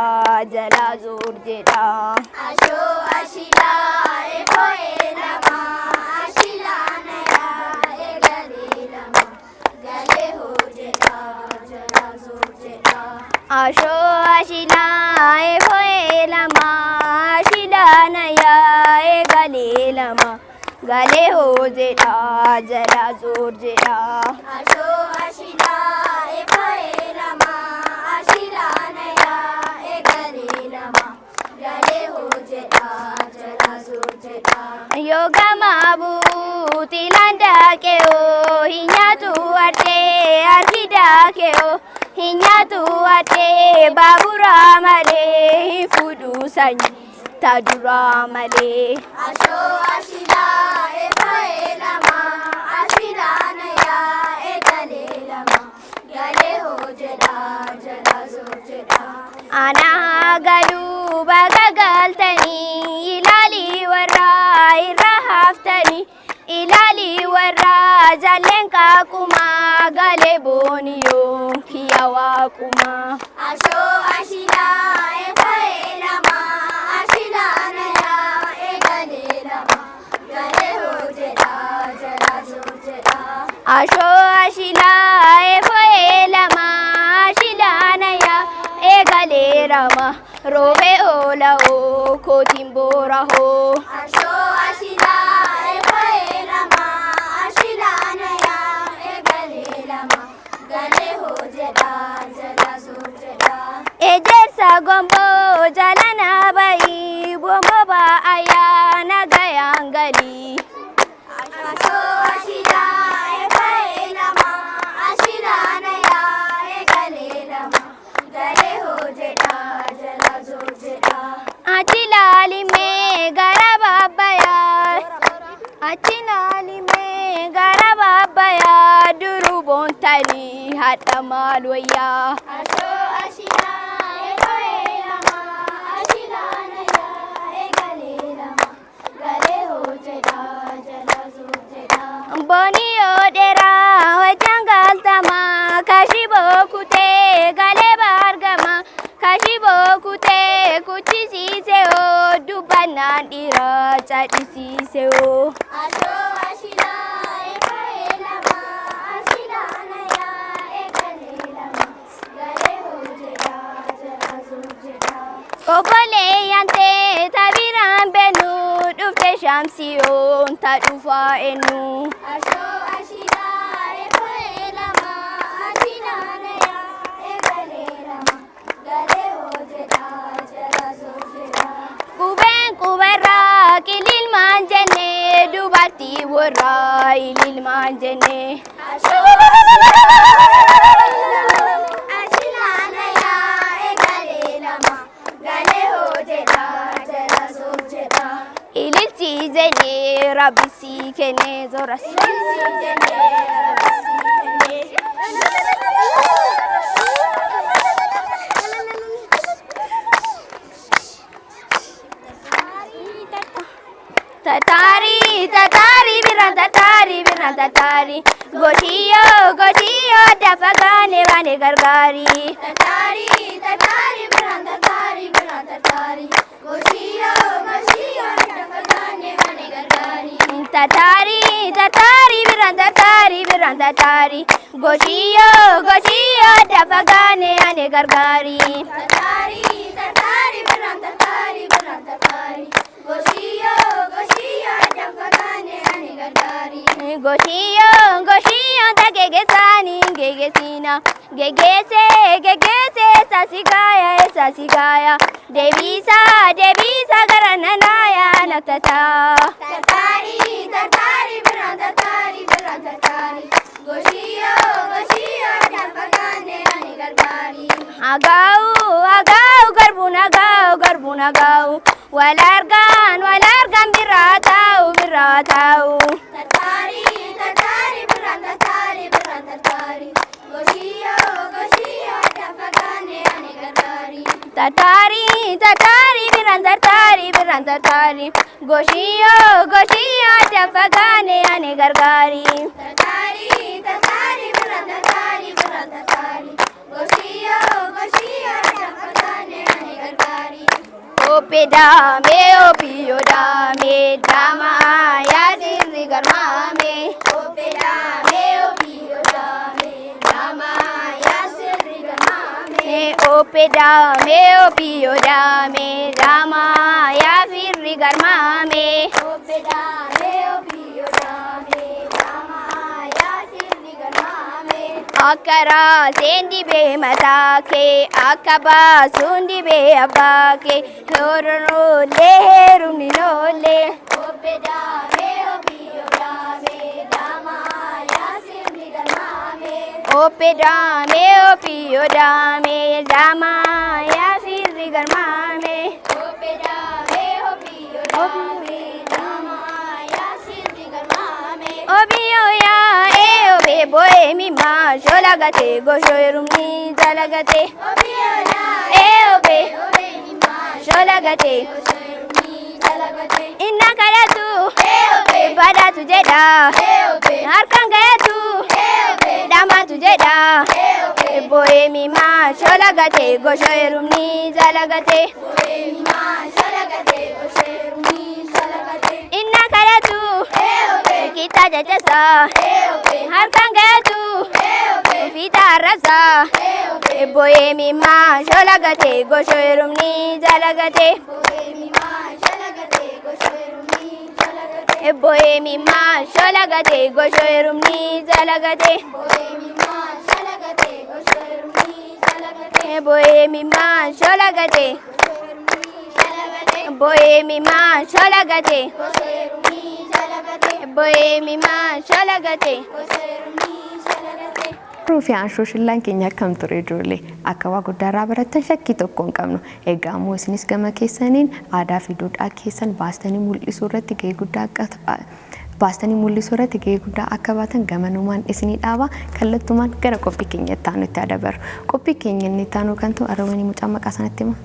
jalaa zoor jedha. Ashoo ashilaa efo'ee lama ashilaa nayaa eegalee lama galee hoo jedha jalaa zoor jedha. Ashoo ashilaa efo'ee lama ashilaa nayaa eegalee lama galee hoo jedha jalaa zoor jedha. Ashoo ashilaa efo'ee lama ashilaa nayaa eegalee lama galee hoo jedha jalaa zoor jedha. Yoogama buuti landaaqeoo hin nyaatu artee arfidaaqeoo hin nyaatu artee baabura malee hin fuudhu sanyii taduraa malee. Ashoo ashilaa efo'ee lama ashilaa nayaa eegalee lama galee hoo jedha jalaa zoor jedha. Anaa galuu baga galtanii ilaalii warraa irra haftanii ilaalii warraa jalleen qaaqumaa galee booniyoo kiyya waaqumaa. Ashoo ashilaa efo'ee lama ashilaa nayaa eegalee lama galee hoo jedha jalaa zoor jedha. Ashoo ashilaa efo'ee lama ashilaa nayaa eegalee lama roobee oola oo kootiin boora hoo. Ashoo ashilaa efo'ee lama ashilaa nayaa eegalee lama galee hoo jedha jalaa zoor jedha. Ejersa gomboo jalana bayi bomboo ba'ayaa nagayaan galii. Ashoo ashilaa efo'ee lama ashilaa nayaa eegalee lama galee hoo jedha jalaa zoor jedha. Achi laalimee gara baabbayaa. Achi laalimee gara baabbayaa duruu boontanii hadha maal wayyaa. Ashoo ashilaa efo'ee lama ashilaa nayaa eegalee lama galee hoo jedha jalaa zoor jedha. Booniyoo dheeraa hojjaan galtamaa kashiboo kutee galee baargamaa kashiboo kutee kuchisiise hoo dubbannaan dhiiraa cadhisiise hoo. Ashoo ashilaa efo'ee lama ashilaa nayaa eegalee lama galee hoo jedha jalaa zoor jedha. Obboleeyyan tee tabiraan beenu dhufte shamsiyoon ta dhufaa eenyu. Ashoo ashilaa efo'ee lama ashilaa nayaa eegalee lama galee hoo jedha jalaa zoor jedha. Qubeen qubarraa qililmaan jenne dubartii warraa ililmaan jenne. Ashoo ashilaa nayaa eegalee lama galee hoo jedha jalaa zoor jedha. Ililchi jennee rabbi sii kennee zoras. Ililchi jennee rabbi sii kennee. Tatari tatari biraan tatari biraan tatari goshiyoo goshiyoo dafa gaane baane gargaari. Tatari tatari biraan tatari biraan tatari goshiyoo goshiyoo dafa gaane baane gargaari. Tatari tatari biraan tatari biraan tatari goshiyoo goshiyoo dafa gaane ane gargaari. Tatari tatari biraan tatari biraan tatari goshiyoo goshiyoo dafa gaane ane gargaari. Goshiyoo goshiyoo ta gegesaani gegesina gegese gegese sasigaya sasigaya deebisa deebisa gara nanaya natata. Tatari tatari biraan tatari biraan tatari goshiyoo goshiyoo dafa gaane ane gargaari. Agau agau garbuun agau garbuun agau wal argaan wal argaan biraa taa'u biraa taa'u. Tatari tatari biraan tatari biraan tatari goshiyoo goshiyoo dafa gaane ane gargaari. Tatari tatari biraan tatari biraan tatari goshiyoo goshiyoo dafa gaane ane gargaari. Tatari tatari biraan tatari biraan tatari goshiyoo goshiyoo. Ope daame opiyo daame dama yaa sirri garmaame. Ope daame opiyo daame dama yaa sirri garmaame. Ope daame opiyo daame dama yaa sirri garmaame. Ope daame opiyo daame dama yaa sirri garmaame. Akka raaseen dibee mataa kee, akka baasuun dibee abbaa kee, horoon oollee heerumni noollee. Ope daame opiyo daame dama yaa sirri garmaame. Ope daame opiyo daame dama yaa sirri garmaame. Ope daame opiyo daame dama yaa sirri garmaame. Opiyo yaa ee obe boe mi ma sholagate gosho erumni jalagate. Opiyo yaa ee obe sholagate inna kadhatu badhaatu jedha, harkaan gayatu dhamaatu jedha. Boe mi ma sholagate gosho erumni jalagate. Inna kadhatu kita jajasa, harkaan gayatu fiita arrabsa. Boe mi ma sholagate gosho erumni jalagate. Boe mi ma sholagate gosho erumni jalagate. Boe mi ma sholagate. Boe mi ma sholagate. Boe mi ma sholagate. Ruu fi anshoshillaan keenya akkam ture ijoollee? Akka waa guddaarraa barattan shakkii tokko hin qabnu. Egaa immoo isinis gama keessaniin aadaa fi duudhaa keessan baastanii mul'isuu irratti gahee guddaa akka baastanii mul'isuu irratti gahee guddaa akka baatan gamanumaan isinii dhaaba. Kallattumaan gara qophii keenya itti aanutti adabaru. Qophii keenya inni itti aanu kan ta'u Arwanii, mucaa maqaa sanatti hima.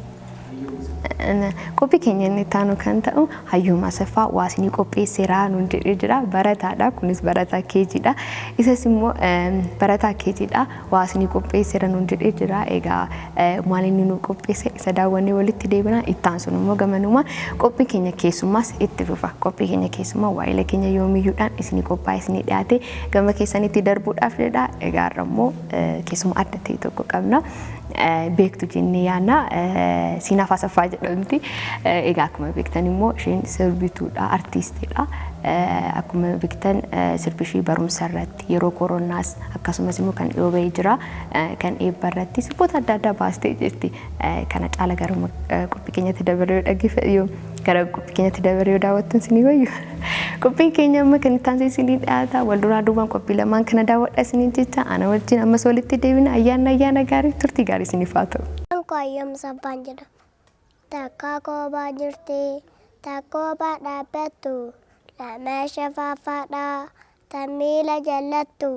Qophii keenya inni itti aanu kan ta'u Hayyuu Asaffaa waa isinii qopheesseera nuun jedhee jira. Barataadha. Kunis barataa keejiidha. Isas immoo barataa keejiidha. Waa isinii qopheesseera nuun jedhee jira. Egaa maal inni nu qopheesse isa daawwannee walitti deebina. Itti aansuun immoo gamanumaan qophii keenya keessummaas itti fufa. Qophii keenya keessummaa waa'ila keenya yoomiyyuudhaan isinii qophaa'e isinii dhiyaate gama keessanitti darbuudhaaf jedha. Egaa har'a immoo keessummaa adda ta'e tokko qabna. Beektu jennee yaadna. Siinaaf Asaffaa jedhamti. Egaa akkuma beektan immoo isheen sirbituudha, artiistiidha. Akkuma beektan sirbi ishee barumsa irratti, yeroo koronaas, akkasumas immoo kan dhiyoo bahee jira kan eebba irratti sirboota adda addaa baastee jirti. Kana caala gara qophii keenyatti dabaree yoo dhaggeeffa gara qophii keenyatti dabaree yoo daawwattan isinii wayyu. Qophiin keenya amma kan itti aansee isinii dhiyaata. Wal duraa duubaan qophii lamaan kana daawwadha isiniin jecha, ana wajjin ammas walitti deebina. Ayyaanni ayyaana gaarii, turtii gaarii isiniif haa ta'u. Maqaan koo Ayyoom Saffaan jedhama. Takka koobaa jirti, takka koobaa dhaabbattu, lama shafaafaadha, tan miila jallattu,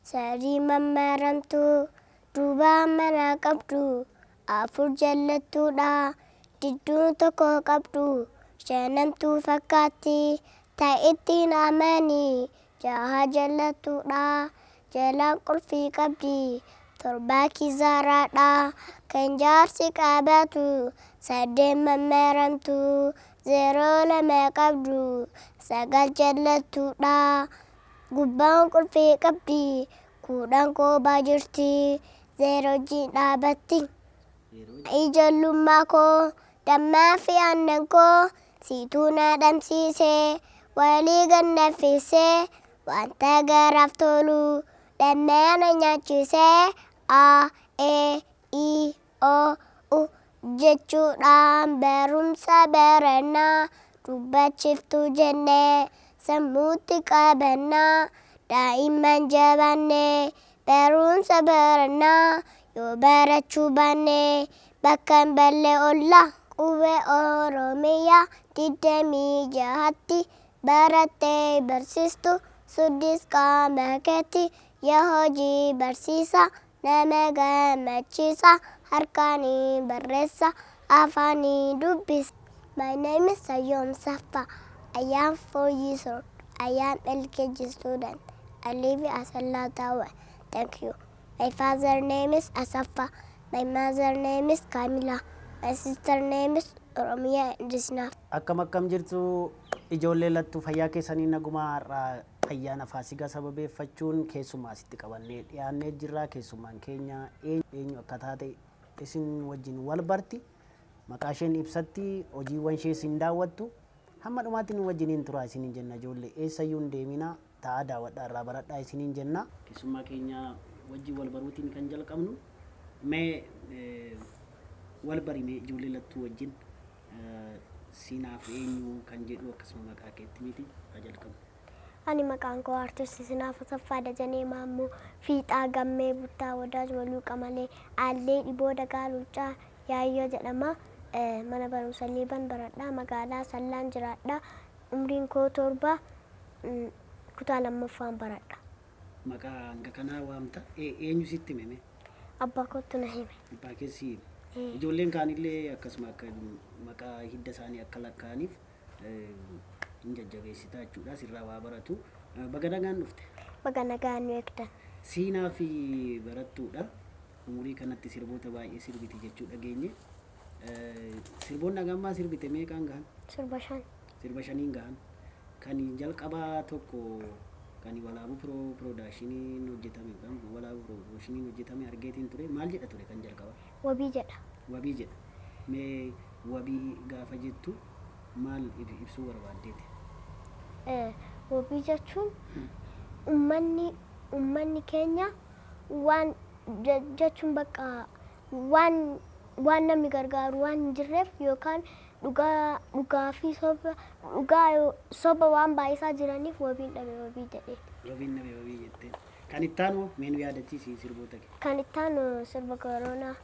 sadii mammaramtu, duubaan mana qabdu, afur jallattuudha, didduun tokko qabdu, shanamtuu fakkaatti, ta ittiin amanii, jaha jallattuudha, jalaan qulfii qabdi, torba kizaaraadha, kan jaarsi qabatu, saddeet mammaramtu, zeeroo lama qabdu, sagal jallattuudha, gubbaan qulfii qabdi, 10 koobaa jirti, zeeroo wajjin dhaabatti. Ijoollummaa koo, dammaa fi aannan koo, siituu na dhamsiise, walii gannaffise, wanta garaaf tolu dammaa na nyaachise. A E I O U jechuudhaan barumsa barannaa, dubbachiftuu jennee sammuutti qabannaa, daa'imman jabaannee barumsa barannaa, yoo barachuu baannee bakka hin balle olla. Qubee Oromiyaa 26tti barattee barsiistu suddis qaama keetti, yaa hojii barsiisa nama gammachiisa, harkaanii barreessa, afaanii dubbisa. My name is Sayom Safa. I am 4 years old. I am LKG student. I live in Asalla Tower. Thank you. My father name is Asafa. My mother name is Kamila. My sister name is Oromiyaa Indisnaaf. Akkam akkam jirtu ijoollee lattuu fayyaa keessanii nagumaa har'aa ayyaana Faasikaa sababeeffachuun keessummaa asitti qabannee dhiyaannee jirra. Keessummaan keenya eenyu akka taate isin wajjin wal barti. Maqaa isheen ibsatti hojiiwwan ishee isin daawwattu. Hamma dhumaatti nu wajjiniin turaa isiniin jenna ijoollee eessayyuu hin deeminaa taa'aa daawwadhaa irraa baradhaa isiniin jenna. Keessummaa keenya wajjin wal baruutiin kan jalqabnu mee wal barimee ijoollee lattuu wajjin siinaaf eenyu kan jedhu akkasuma maqaa keetti miti haa jalqabnu. Ani maqaan koo Artist Sinaaf Asaffaa Dajanee Maammoo Fiixaa Gammee Buttaa Wadaaj Waluu Qamalee Aallee Dhiboo Dagaa Luuccaa Yaayyoo jedhama. Mana barumsa Liiban baradhaa magaalaa Sallaan jiraadha. Umriin koo 7 kutaa lammaffaan baradha. Maqaa hanga kanaa waamta eenyu sitti hime? Abbaa kootu na hime. Abbaa kee si hime. Ijoolleen kaanillee akkasuma akka maqaa hidda isaanii akka lakkaa'aniif hin jajjabeessita jechuudha. Sirraa waa baratu. Baga nagaan dhufte. Baga nagaan nu eegdan. Siinaa fi barattuudha. Umurii kanatti sirboota baay'ee sirbiti jechuu dhageenye. Sirboonni hagammaa sirbite meeqaan gahan? Sirba 5. Sirba 5n gahan. Kan jalqabaa tokko kan Walaabuu Piroodaashiniin hojjetame yookaan Walaabuu Piroodaashiniin hojjetame argeetiin ture. Maal jedha ture kan jalqabaa? Wabii jedha. Wabii jedha. Mee wabii gaafa jettu maal ibsuu barbaaddeeti? Wabii jechuun uummanni keenya waan jechuun bakka waan namni gargaaru waan hin jirreef yookaan dhugaa fi dhugaa soba waan baay'isaa jiraniif wabiin dhabe wabii jedhee. Wabiin dhabe wabii jettee. Kan itti aanu mee nu yaadachiisi sirboota kee? Kan itti aanu sirba koronaa.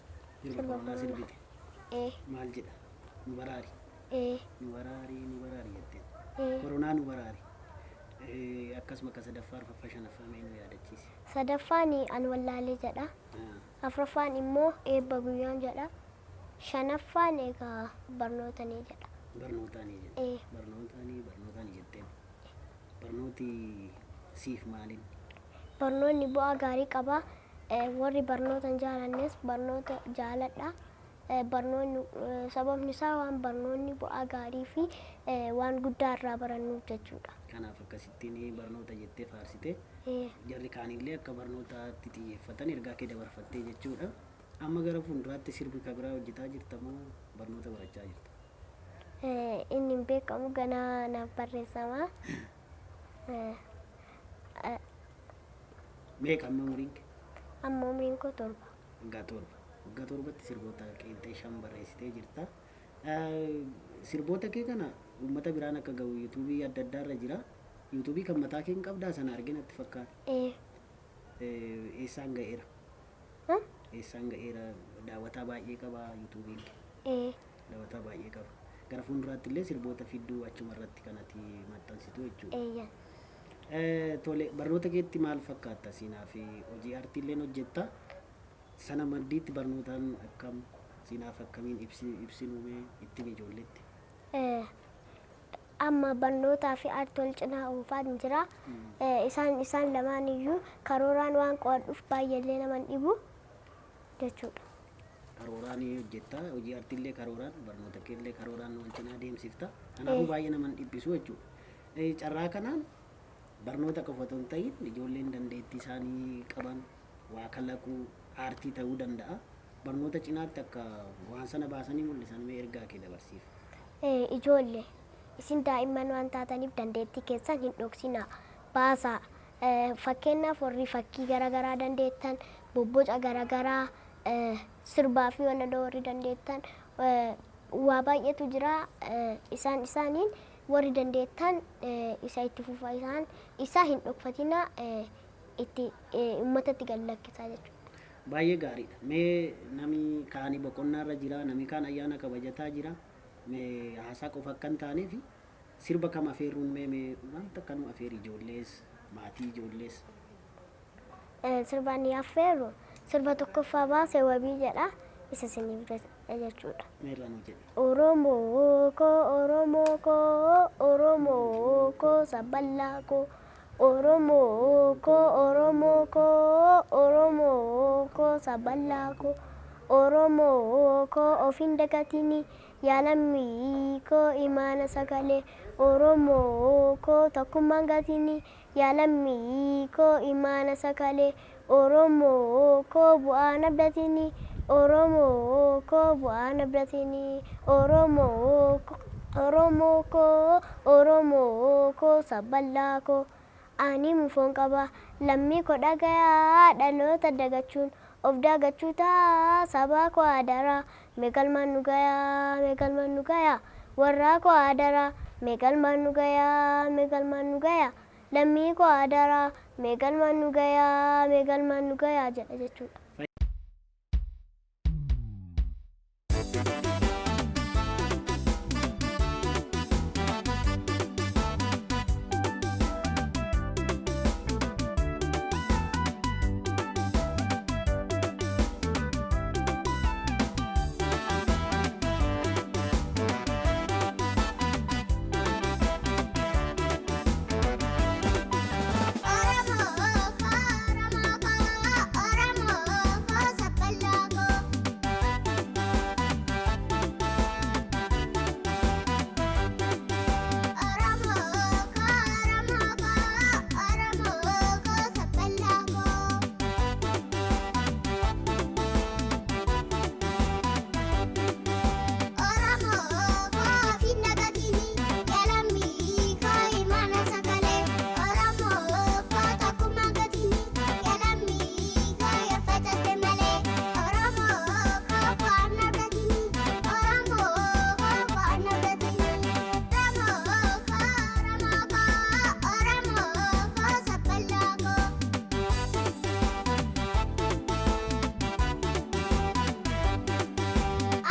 Sirba koronaa sirbite. Maal jedha? Nu baraari. Nu baraari nu baraari jetteen. Koronaa nu baraari. Akkasuma akka sadaffaa arfaffaa shanaffaa mee nu yaadachiisi? Sadaffaan an wallaalee jedha. Afuraffaan immoo eebba guyyaan jedha. Shanaffaan egaa barnootanii jedha. Barnootaanii jedha. Barnootaanii jetteen. Barnooti siif maaliin? Barnoonni bu'aa gaarii qaba. Warri barnoota hin jaalannes barnoota jaaladha. Barnoonni sababni isaa waan barnoonni bu'aa gaarii fi waan guddaa irraa barannuuf jechuudha. Kanaaf akkasittiin barnoota jettee faarsite. Jarri kaanillee akka barnootaatti xiyyeeffatan ergaa kee dabarfattee jechuudha. Amma gara fuulduraatti sirbi kan biraa hojjetaa jirta moo barnoota barachaa jirta? Inni hin beekamu ganaa naaf barreessama. Meeqa amma umriin kee? Amma umriin koo 7. Waggaa 7. Waggaa 7tti sirboota qeenxee 5 barreessitee jirta. Sirboota kee kana uummata biraan akka gahu yuutuubii adda addaa irra jira. Yuutuubii kan mataa kee hin qabdaa sana argina itti fakkaata. Eessaan ga'eera? Eessaan ga'eera? Daawwataa baay'ee qaba yuutuubiin kee. Daawwataa baay'ee qaba. Gara fuulduraatti illee sirboota fidduu achuma irratti kan ati maxxansitu jechuudha. Tole barnoota keetti maal fakkaata siinaa fi hojii aartii illee hojjetta? Sana maddiitti barnootaan akkam siinaaf akkamiin ibsinuu mee ittiin ijoolletti? Amma barnootaa fi aartii wal cinaa oofaa hin jira. Isaan lamaan iyyuu karooraan waan qo'adhuuf baay'eellee nama hin dhibu jechuudha. Karooraan hojjetta hojii aartiillee karooraan barnoota keellee karooraan wal cinaa deemsifta. Kanaafuu baay'ee nama hin dhiphisu jechuudha. Carraa kanaan barnoota qofa otoo hin ta'in ijoolleen dandeettii isaanii qaban waa kalaquu aartii ta'uu danda'a. Barnoota cinaatti akka waan sana baasanii mul'isan mee ergaa kee dabarsiif. Ijoollee isin daa'imman waan taataniif dandeettii keessan hin dhoksinaa baasaa. Fakkeenyaaf warri fakkii garaagaraa dandeettan bobboca garaagaraa sirbaa fi walaloo warri dandeettan waa baay'eetu jira. Isaaniin warri dandeettan isa itti fufa isaan isa hin dhokfatinaa itti uummatatti gad lakkisaa jechuudha. Baay'ee gaariidha. Mee namni kaanii boqonnaa irra jira, namni kaan ayyaana kabajataa jira. Mee haasaa qofa akka hin taaneef sirba kam afeerruun mee wanta akkanuma afeeri ijoollees maatii ijoollees. Sirba ni affeeru sirba tokkoffaa baase wabii jedha isa isiniif jechuudha. Meerra nu jedhe. Oromoo koo Oromoo koo Oromoo koo saballaa koo Oromoo koo Oromoo koo Oromoo koo saballaa koo Oromoo koo of hin dagatini Yaa lammii koo imaana sagalee Oromoo koo tokkummaan gatiin. Yaa lammii koo imaana sagalee Oromoo koo bu'aan abdatiin. Oromoo koo bu'aan abdatiin. Oromoo koo Oromoo koo Oromoo koo sabbal'aa koo. Ani mufoon qaba lammii koo dhagayaa dhaloota dagachuun of dagachuu ta'a sabaa koo adaraa mee galmaan nu gayaa mee galmaan nu gayaa warraa koo adaraa mee galmaan nu gayaa mee galmaan nu gayaa lammii koo adaraa mee galmaan nu gayaa mee galmaan nu gayaa jedha jechuudha. Oromoo koo Oromoo koo Oromoo koo sabbal'aa koo. Oromoo koo Oromoo koo Oromoo koo sabbal'aa koo. Oromoo koo finna gatiin yaalamii koo imaana sagalee. Oromoo koo tokkummaa gatiin yaalamii koo yaffatate malee. Oromoo koo bu'aan abdatiin. Oromoo koo bu'aan abdatiin. Oromoo koo Oromoo koo Oromoo koo sabbal'aa koo.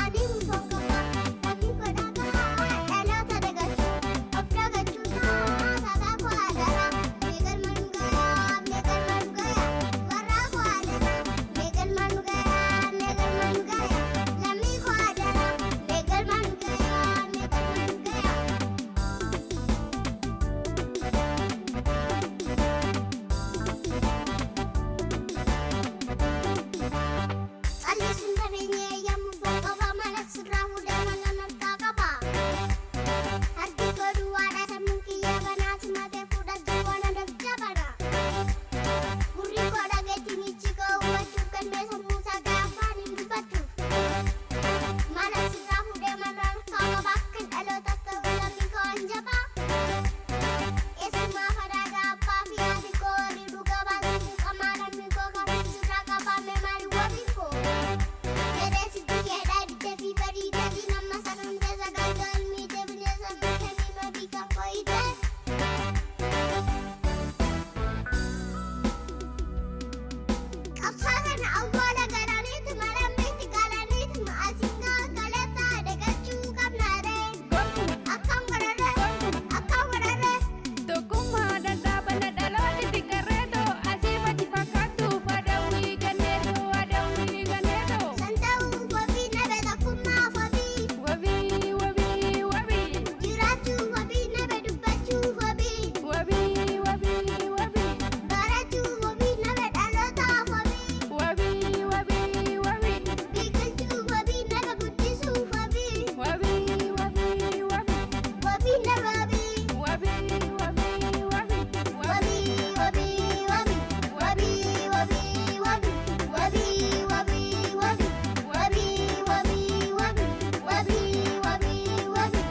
Ani mufoon qaba lammii koo dhagaa dhaloota dagachuu of dagachuu ta'a sabaa koo adaraa mee galmaan nu gayaa mee galmaan nu gayaa warraa koo adaraa mee galmaan nu gayaa mee galmaan nu gayaa lammii koo adaraa mee galmaan nu gayaa mee galmaan nu gayaa. Callisuun qabeenya eeyyamu qaba mala sirraa fuudhee mala narkaa qaba. Harki koo duwwaadha sammuun kiyya banaa simatee fudhachuu waan adab jabana. Gurri koo dhageetti michi koo hubachuuf galmee sammuu sagaa afaan hin dubbachuuf. Mala sirraa fuudhee mala narkaa qaba kan dhalootaaf ta'u lammii koo hanjaba. Eessumaa fadaadaa abbaa fi haati koo walii dhugaa baasuu qamaa lammii koo kan sirraa qabame maali wabii koo. Qabsaasaan awwaala galaniitu malammiitti galaniitu asingaa galataa dagachuu qabnaadhe. Akkam godharre akkam godharre. Tokkummaa dandhaabana dhaloonni xiqqarreetoo asii fakkaattu adawwii ganneetoo adawwii ganneetoo. Santa'uu wabii nabe tokkummaa wabii. Wabii wabii wabii. Jiraachuu wabii nabe dubbachuu wabii. Wabii wabii wabii. Barachuu wabii nabe dhalootaaf wabii. Wabii wabii wabii. Biqilchuu wabii nabe guddisuu wabii. Wabii wabii wabii. Wabii nabe wabii. Wabii wabii wabii. Wabii wabii wabii. Wabii wabii wabii. Wabii wabii wabii. Wabii wabii wabii. Wabii wabii wabii.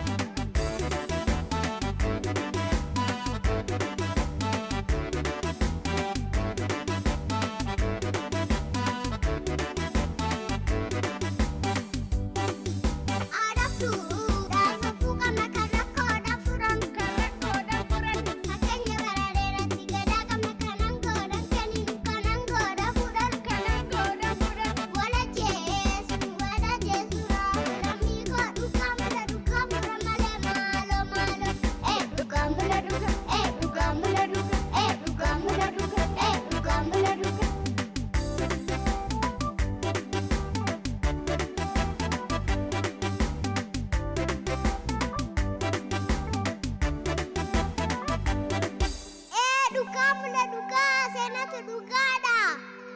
Dhugaa mula dhugaa seenatu dhugaadha.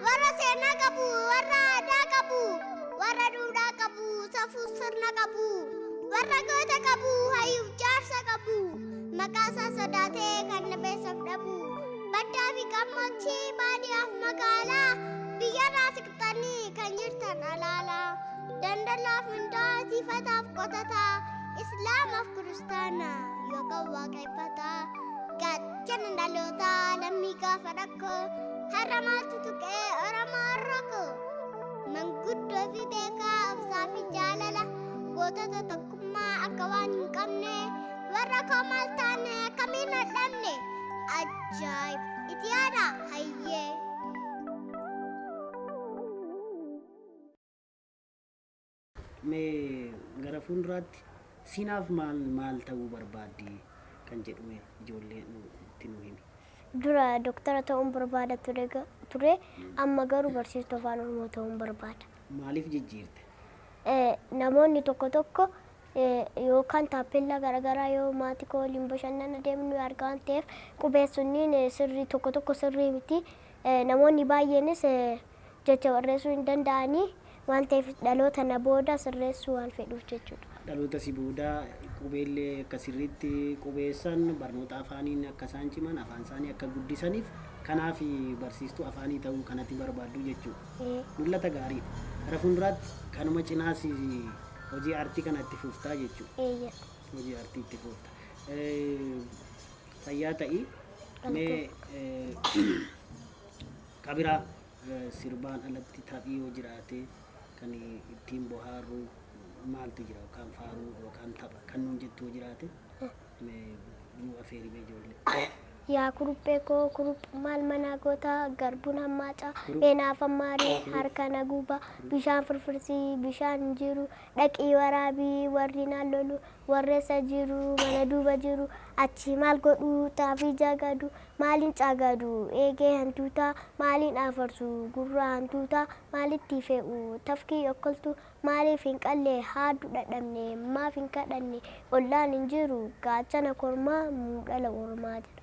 Warra seenaa qabu, warra aadaa qabu, warra duudhaa qabu, safuu sirna qabu. Warra goota qabu hayyuuf jaarsa qabu maqaa isaa sodaatee kan nabeessaaf dhabu baddaa fi gammoojjii baadiyyaaf magaalaa biyyarraa siqxanii kan jirtan alaalaa daldalaaf mindaa siifataaf qotataa islaamaaf kiristaana yookaan waaqeffataa gaachana dhalootaa lammii gaafa rakkoo har'a maaltu tuqee oromoo rakkoo manguddoo fi beekaa obsaa fi jaalala gootota tokkummaa akka waan hin qabne warra koo maal taane akkamiin hodhamne ajaa'iba itti yaada hayyee. Mee gara fuulduraatti siinaaf maal maal ta'uu barbaaddi kan jedhu mee ijoollee itti nu himi. Dura doktara ta'uun barbaada ture amma garuu barsiistuu afaan Oromoo ta'uun barbaada. Maaliif jijjiirte? Namoonni tokko tokko yookaan taappellaa garaagaraa yoo maatii koo waliin bashannana deemnu argaa waan ta'eef qubeessunniin sirrii tokko tokko sirrii miti. Namoonni baay'eenis jecha barreessuu hin danda'anii waan ta'eef dhaloota na booda sirreessuu waan fedhuuf jechuudha. Dhaloota si booda qubeellee akka sirriitti qubeessan barnoota afaaniin akka isaan ciman afaan isaanii akka guddisaniif kanaaf barsiistuu afaanii ta'uu kanatti barbaaddu jechuudha. Mul'ata gaariidha. Gara fuulduraatti kanuma cinaas hojii aartii kana itti fuftaa jechuudha. Hojii aartii itti fufta. Fayyaa ta'i. Mee kabiraa sirbaan alatti taphii yoo jiraate kan ittiin bohaarru maaltu jira yookaan faaruu yookaan tapha kan nuun jettu yoo jiraate mee nu afeerimee ijoollee. Yaa kuruphee koo kuruph maal manaa goota garbuun hammaaca eenaaf hammaarii harka na guba bishaan firfirsii bishaan hin jiru dhaqii waraabii warri naan lolu warreessa jiru mana duuba jiru achi maal godhu xaafii jagadu maaliin cagadu eegee hantuutaa maaliin afarsu gurra hantuutaa maalitti fe'u tafkii okkoltu maaliif hin qalle haaddu dhadhabne maaf hin kadhanne ollaan hin jiru gaachana kormaa muudhala ormaa jedha.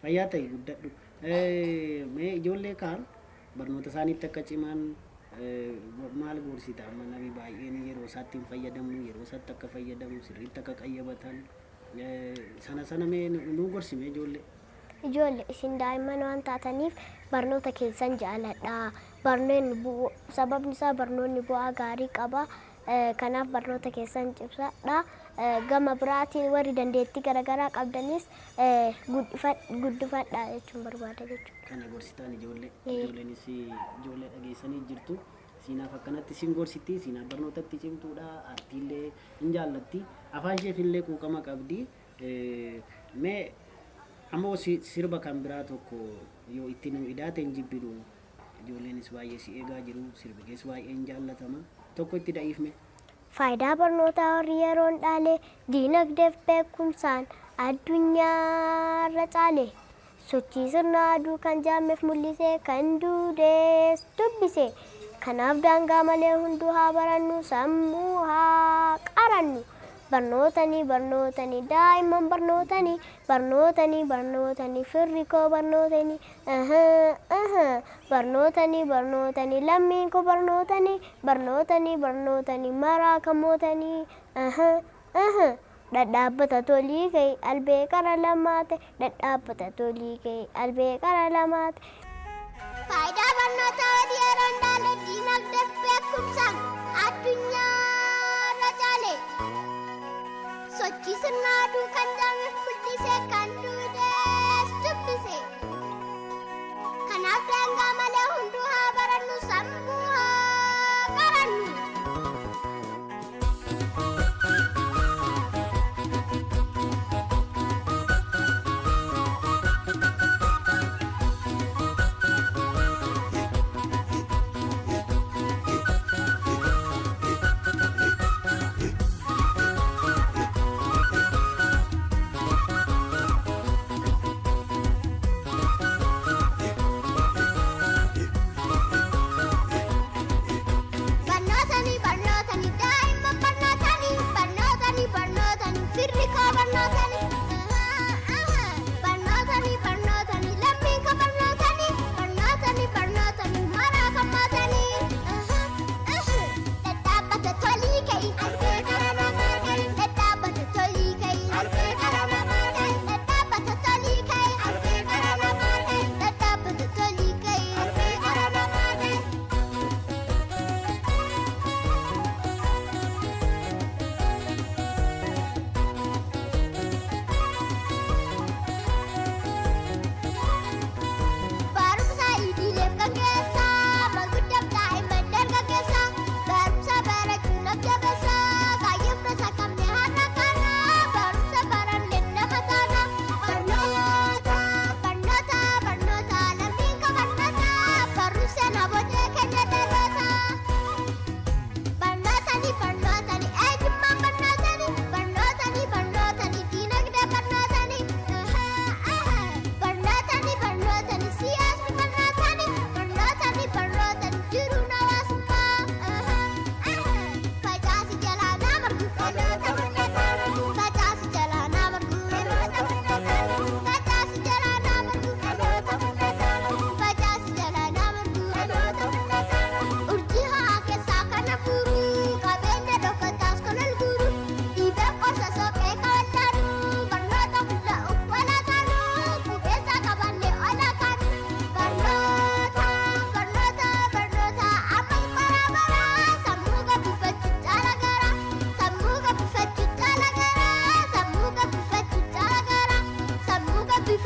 Fayyaa ta'e guddadhu. Mee ijoollee kaan barnoota isaaniitti akka ciman maal gorsita? Amma namni baay'een yeroo isaatti hin fayyadamu, yeroo isaatti akka fayyadamu, sirriitti akka qayyabatan sana sana mee nu gorsime ijoollee. Ijoollee isin daa'imman waan taataniif barnoota keessan jaaladha. Barnoonni sababni isaa barnoonni bu'aa gaarii qaba. Kanaaf barnoota keessan cimsadha. Gama biraatiin warri dandeettii garaagaraa qabdanis guddifadha jechuun barbaada jechuudha. Kana gorsitaan ijoollee. Ijoolleenis ijoollee dhageessanii jirtu. Siinaaf akkanatti sin gorsitti, siinaaf barnootatti cimtuudha, aartiillee hin jaallatti, afaan isheefillee quuqama qabdi. Mee ammoo sirba kan biraa tokko yoo itti nu idaate hin jibbinu. Ijoolleenis baay'ee si eegaa jiru, sirbi kees baay'ee hin jaallatama. Tokko itti da'iifme. Faayidaa barnootaa horii yeroon dhaale diinagdeef beekumsaan addunyaarra caale sochii sirna aduu kan jaammeef mul'ise kan duudees dubbise kanaaf daangaa malee hunduu haa barannu sammuu haa qarannu barnootanii barnootanii daa'imman barnootanii barnootanii barnootanii firri koo barnootanii barnootanii barnootanii lammiin koo barnootanii barnootanii barnootanii maraa kan mootanii dhadhaabbata tolii ka'e albee qara lamaate dhadhaabbata tolii ka'e albee qara lamaate. Faayidaa barnoota horii yeroon dhaale diinagdeef beekumsaan addunyaarra caale. Sochii sirna aduu kan jaameef mul'ise kan duudees dubbise. Kanaaf daangaa malee hunduu haa barannu sammuu haa qarannu.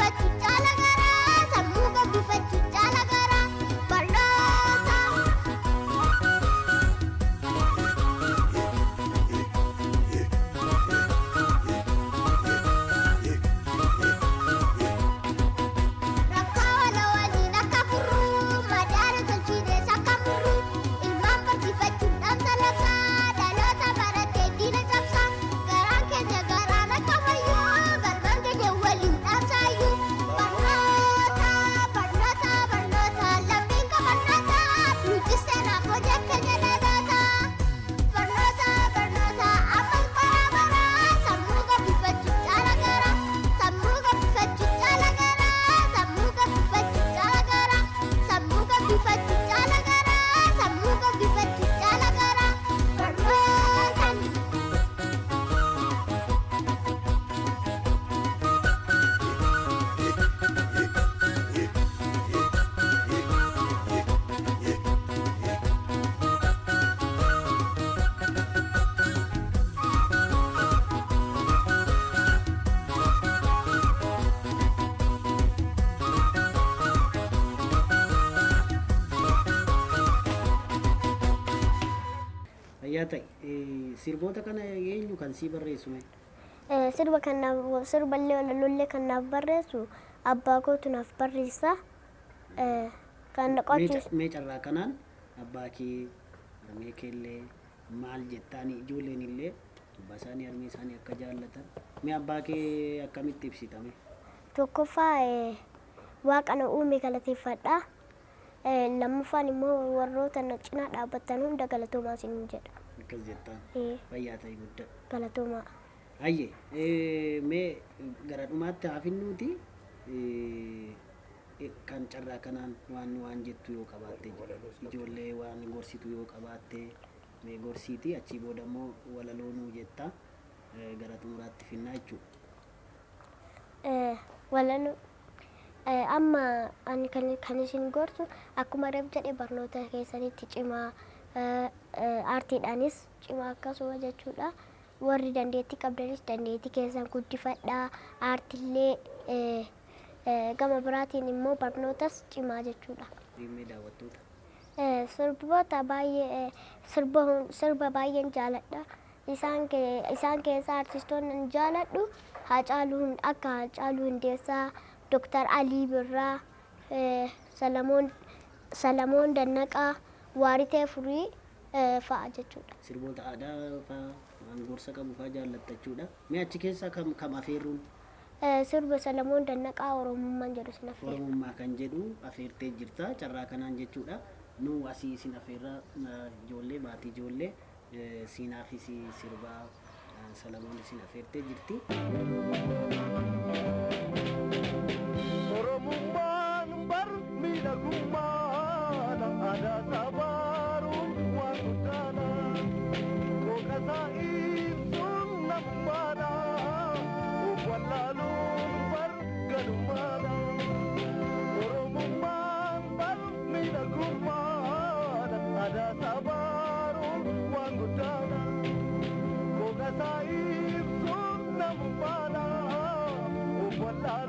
gabbifachuu caala garaa sammuu gabbifachuu caala garaa barnoota. Rakkoo wala waliin akka furru madaala tolchinees akka murru ilmaan barsiifachuun dhaamsa labsaa dhaloota baratee diina cabsaa garaan keenya garaan akka fayyuu galmaan keenya waliin dhaamsaayyuu barnoota barnoota barnoota lammiin qabannoota nuti seenaaf hojii keenya dhaloota barnoota barnoota ammas bara bara sammuu gabbifachuu caala garaa sammuu gabbifachuu caala garaa sammuu gabbifachuu caala garaa sammuu gabbifachuu caala garaa sammuu gabbifachuu caala garaa barnootaan. Fayyaa ta'i. Sirboota kana eenyu kan sii barreessu mee? Sirba kanaaf sirballee walalollee kan naaf barreessu abbaa kootu naaf barreessa. Kan na qochiisu Mee carraa kanaan abbaa kee harmee kee illee maal jettaani ijoolleen illee abbaa isaanii harmee isaanii akka jaallatan mee abbaa kee akkamitti ibsita mee? Tokkoffaa waaqa na uume galateeffadha. Lammaffaan immoo warroota na cinaa dhaabbatan hunda galatoomaa isiniin jedha. Akkas jettaan. Eh. Fayyaa ta'i guddaa. Galatoomaa. Hayyee mee gara dhumaatti haa finnuuti kan carraa kanaan waan waan jettu yoo qabaatte ijoollee waan gorsitu yoo qabaatte mee gorsiiti achii booda immoo walaloo nuu jetta gara xumuraatti finnaa jechuudha. Walaloo amma ani kan isin gorsu akkuma reef jedhe barnoota keessanitti cimaa aartiidhaanis cimaa akkasuma jechuudha. Warri dandeettii qabdanis dandeettii keessan guddifadhaa aartillee gama biraatiin immoo barnootas cimaa jechuudha. Dhimmee daawwattoota. Sirboota baay'ee sirba baay'een jaaladha. Isaan keessaa artistoonni ani jaaladhu Haacaaluu akka Haacaaluu Hundeessaa, Dooktar Alii Birraa, Salamoon Dannaqaa, Waaritee Furii fa'a jechuudha. Sirboota aadaa fa'aa waan gorsa qabu fa'aa jaallatta jechuudha. Mee achi keessaa kam kam afeerruun? Sirba Salamoon Dannaqaa Oromummaan jedhu sin affeera. Oromummaa kan jedhu afeertee jirta carraa kanaan jechuudha. Nu asii isin afeerraa ijoollee maatii ijoollee siinaafis sirbaa Salamoon isin afeertee jirti. Oromummaan bar miidhagummaadha aadaa sabaaruun waan guddaadha. Qooqasaa ibsuun namummaadha. Of wallaaluun bar gadummaadha. Oromummaan bar miidhagummaadha aadaa sabaaruun waan guddaadha. Qooqasaa ibsuun namummaadha. Of wallaaluun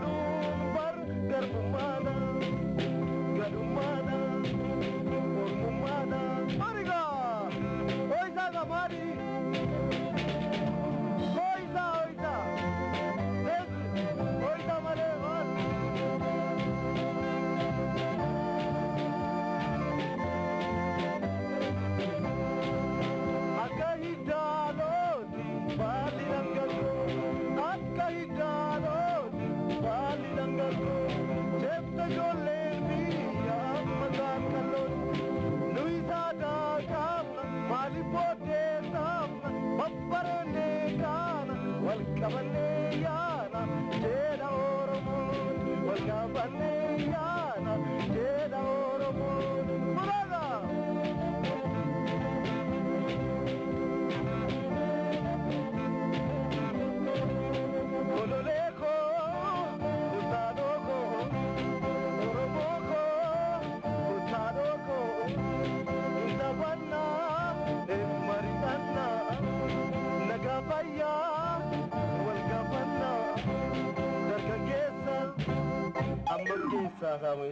Hammam keessaa kaame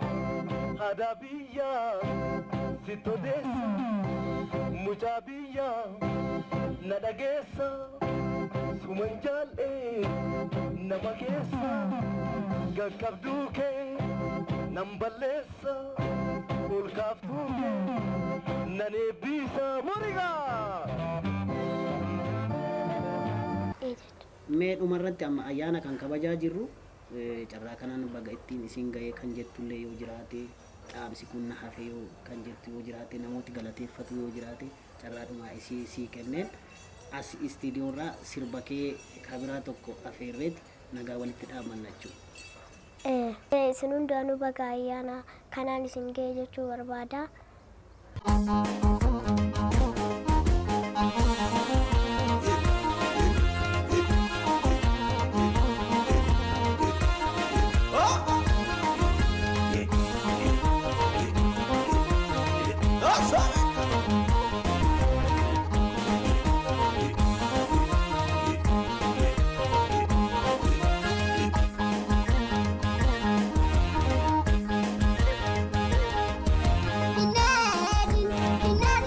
aadaa biyyaa sitti odeessa mucaa biyyaa na dhageessa suman jaal'ee nama keessa gaggabduu kee nan balleessa ol kaaftuu kee nan eebbisa murigaa. Mee dhumarratti amma ayyaana kan kabajaa jirru carraa kanaan baga ittiin isin ga'ee kan jettullee yoo jiraate, dhaamsi kun na hafe yoo kan jettu yoo jiraate, namooti galateeffatu yoo jiraate, carraa dhumaa isii sii kenneen as istiidiyoorraa sirba kee kabiraa tokko afeerreeti nagaa walitti dhaamanna jechuudha. Isin hundaanuu baga ayyaana kanaan isin ga'e jechuu barbaada. Hinadin, hinadin.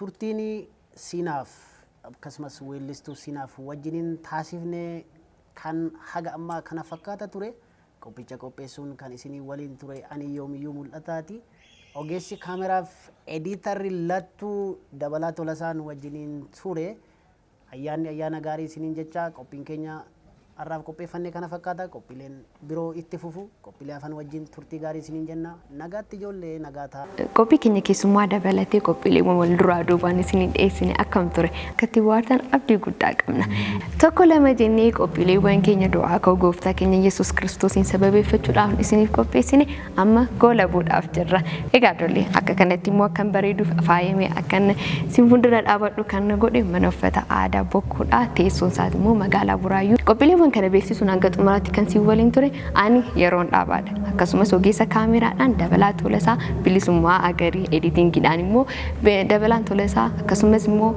Turtiin Siinaaf akkasumas weellistuu Siinaaf wajjiniin taasifne kan haga ammaa kana fakkaata ture. Qophicha qopheessuun kan isinii waliin ture ani Yoomiyyuu Mul'ataati. Ogeessi kaameraaf ediitarri Lattuu Dabalaa Tolasaan wajjiniin ture. Ayyaanni ayyaana gaarii isiniin jecha qophiin keenya har'aaf qopheeffanne kana fakkaata. Qophiileen biroo itti fufu. Qophiilee hafan wajjin turtii gaarii isiniin jenna. Nagaatti ijoollee, nagaa ta'a. Qophii keenya keessummaa dabalatee qophiileewwan wal duraa duubaan isinii dhiyeessine akkam ture? Akka itti bohaartan abdii guddaa qabna. Tokko lama jennee qophiileewwan keenya du'aa ka'uu gooftaa keenya Yesuus Kiristoosiin sababeeffachuudhaan isiniif qopheessine amma goolabuudhaaf jirra. Egaa ijoollee akka kanatti immoo akkan bareeduuf faayamee akkan isin fuuldura dhaabadhu kan na godhe mana uffata aadaa Bokkuudha. Teessoon isaas immoo magaalaa Buraayyuu. Qophiileewwan kana beeksisuun hanga xumuraatti kan siin waliin ture ani Yeroon Dhaabaadha. Akkasumas ogeessa kaameraadhaan Dabalaa Tolasaa, Bilisummaa Agarii, editingiidhaan immoo Dabalaan Tolasaa akkasumas immoo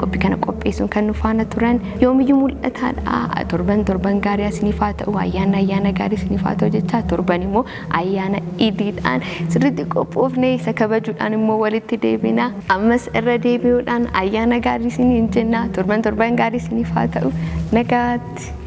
qophii kana qopheessuun kan nu faana turan Yoomiyyuu Mul'ataadha. Torban torban gaarii isiniif haa ta'u, ayyaanni ayyaana gaarii isiniif haa ta'u jechaa torban immoo ayyaana idiidhaan sirriitti qophoofnee isa kabajuudhaan immoo walitti deebina. Ammas irra deebi'uudhaan ayyaana gaarii isiniin jenna. Torban torban gaarii isiniif haa ta'u. Nagaatti.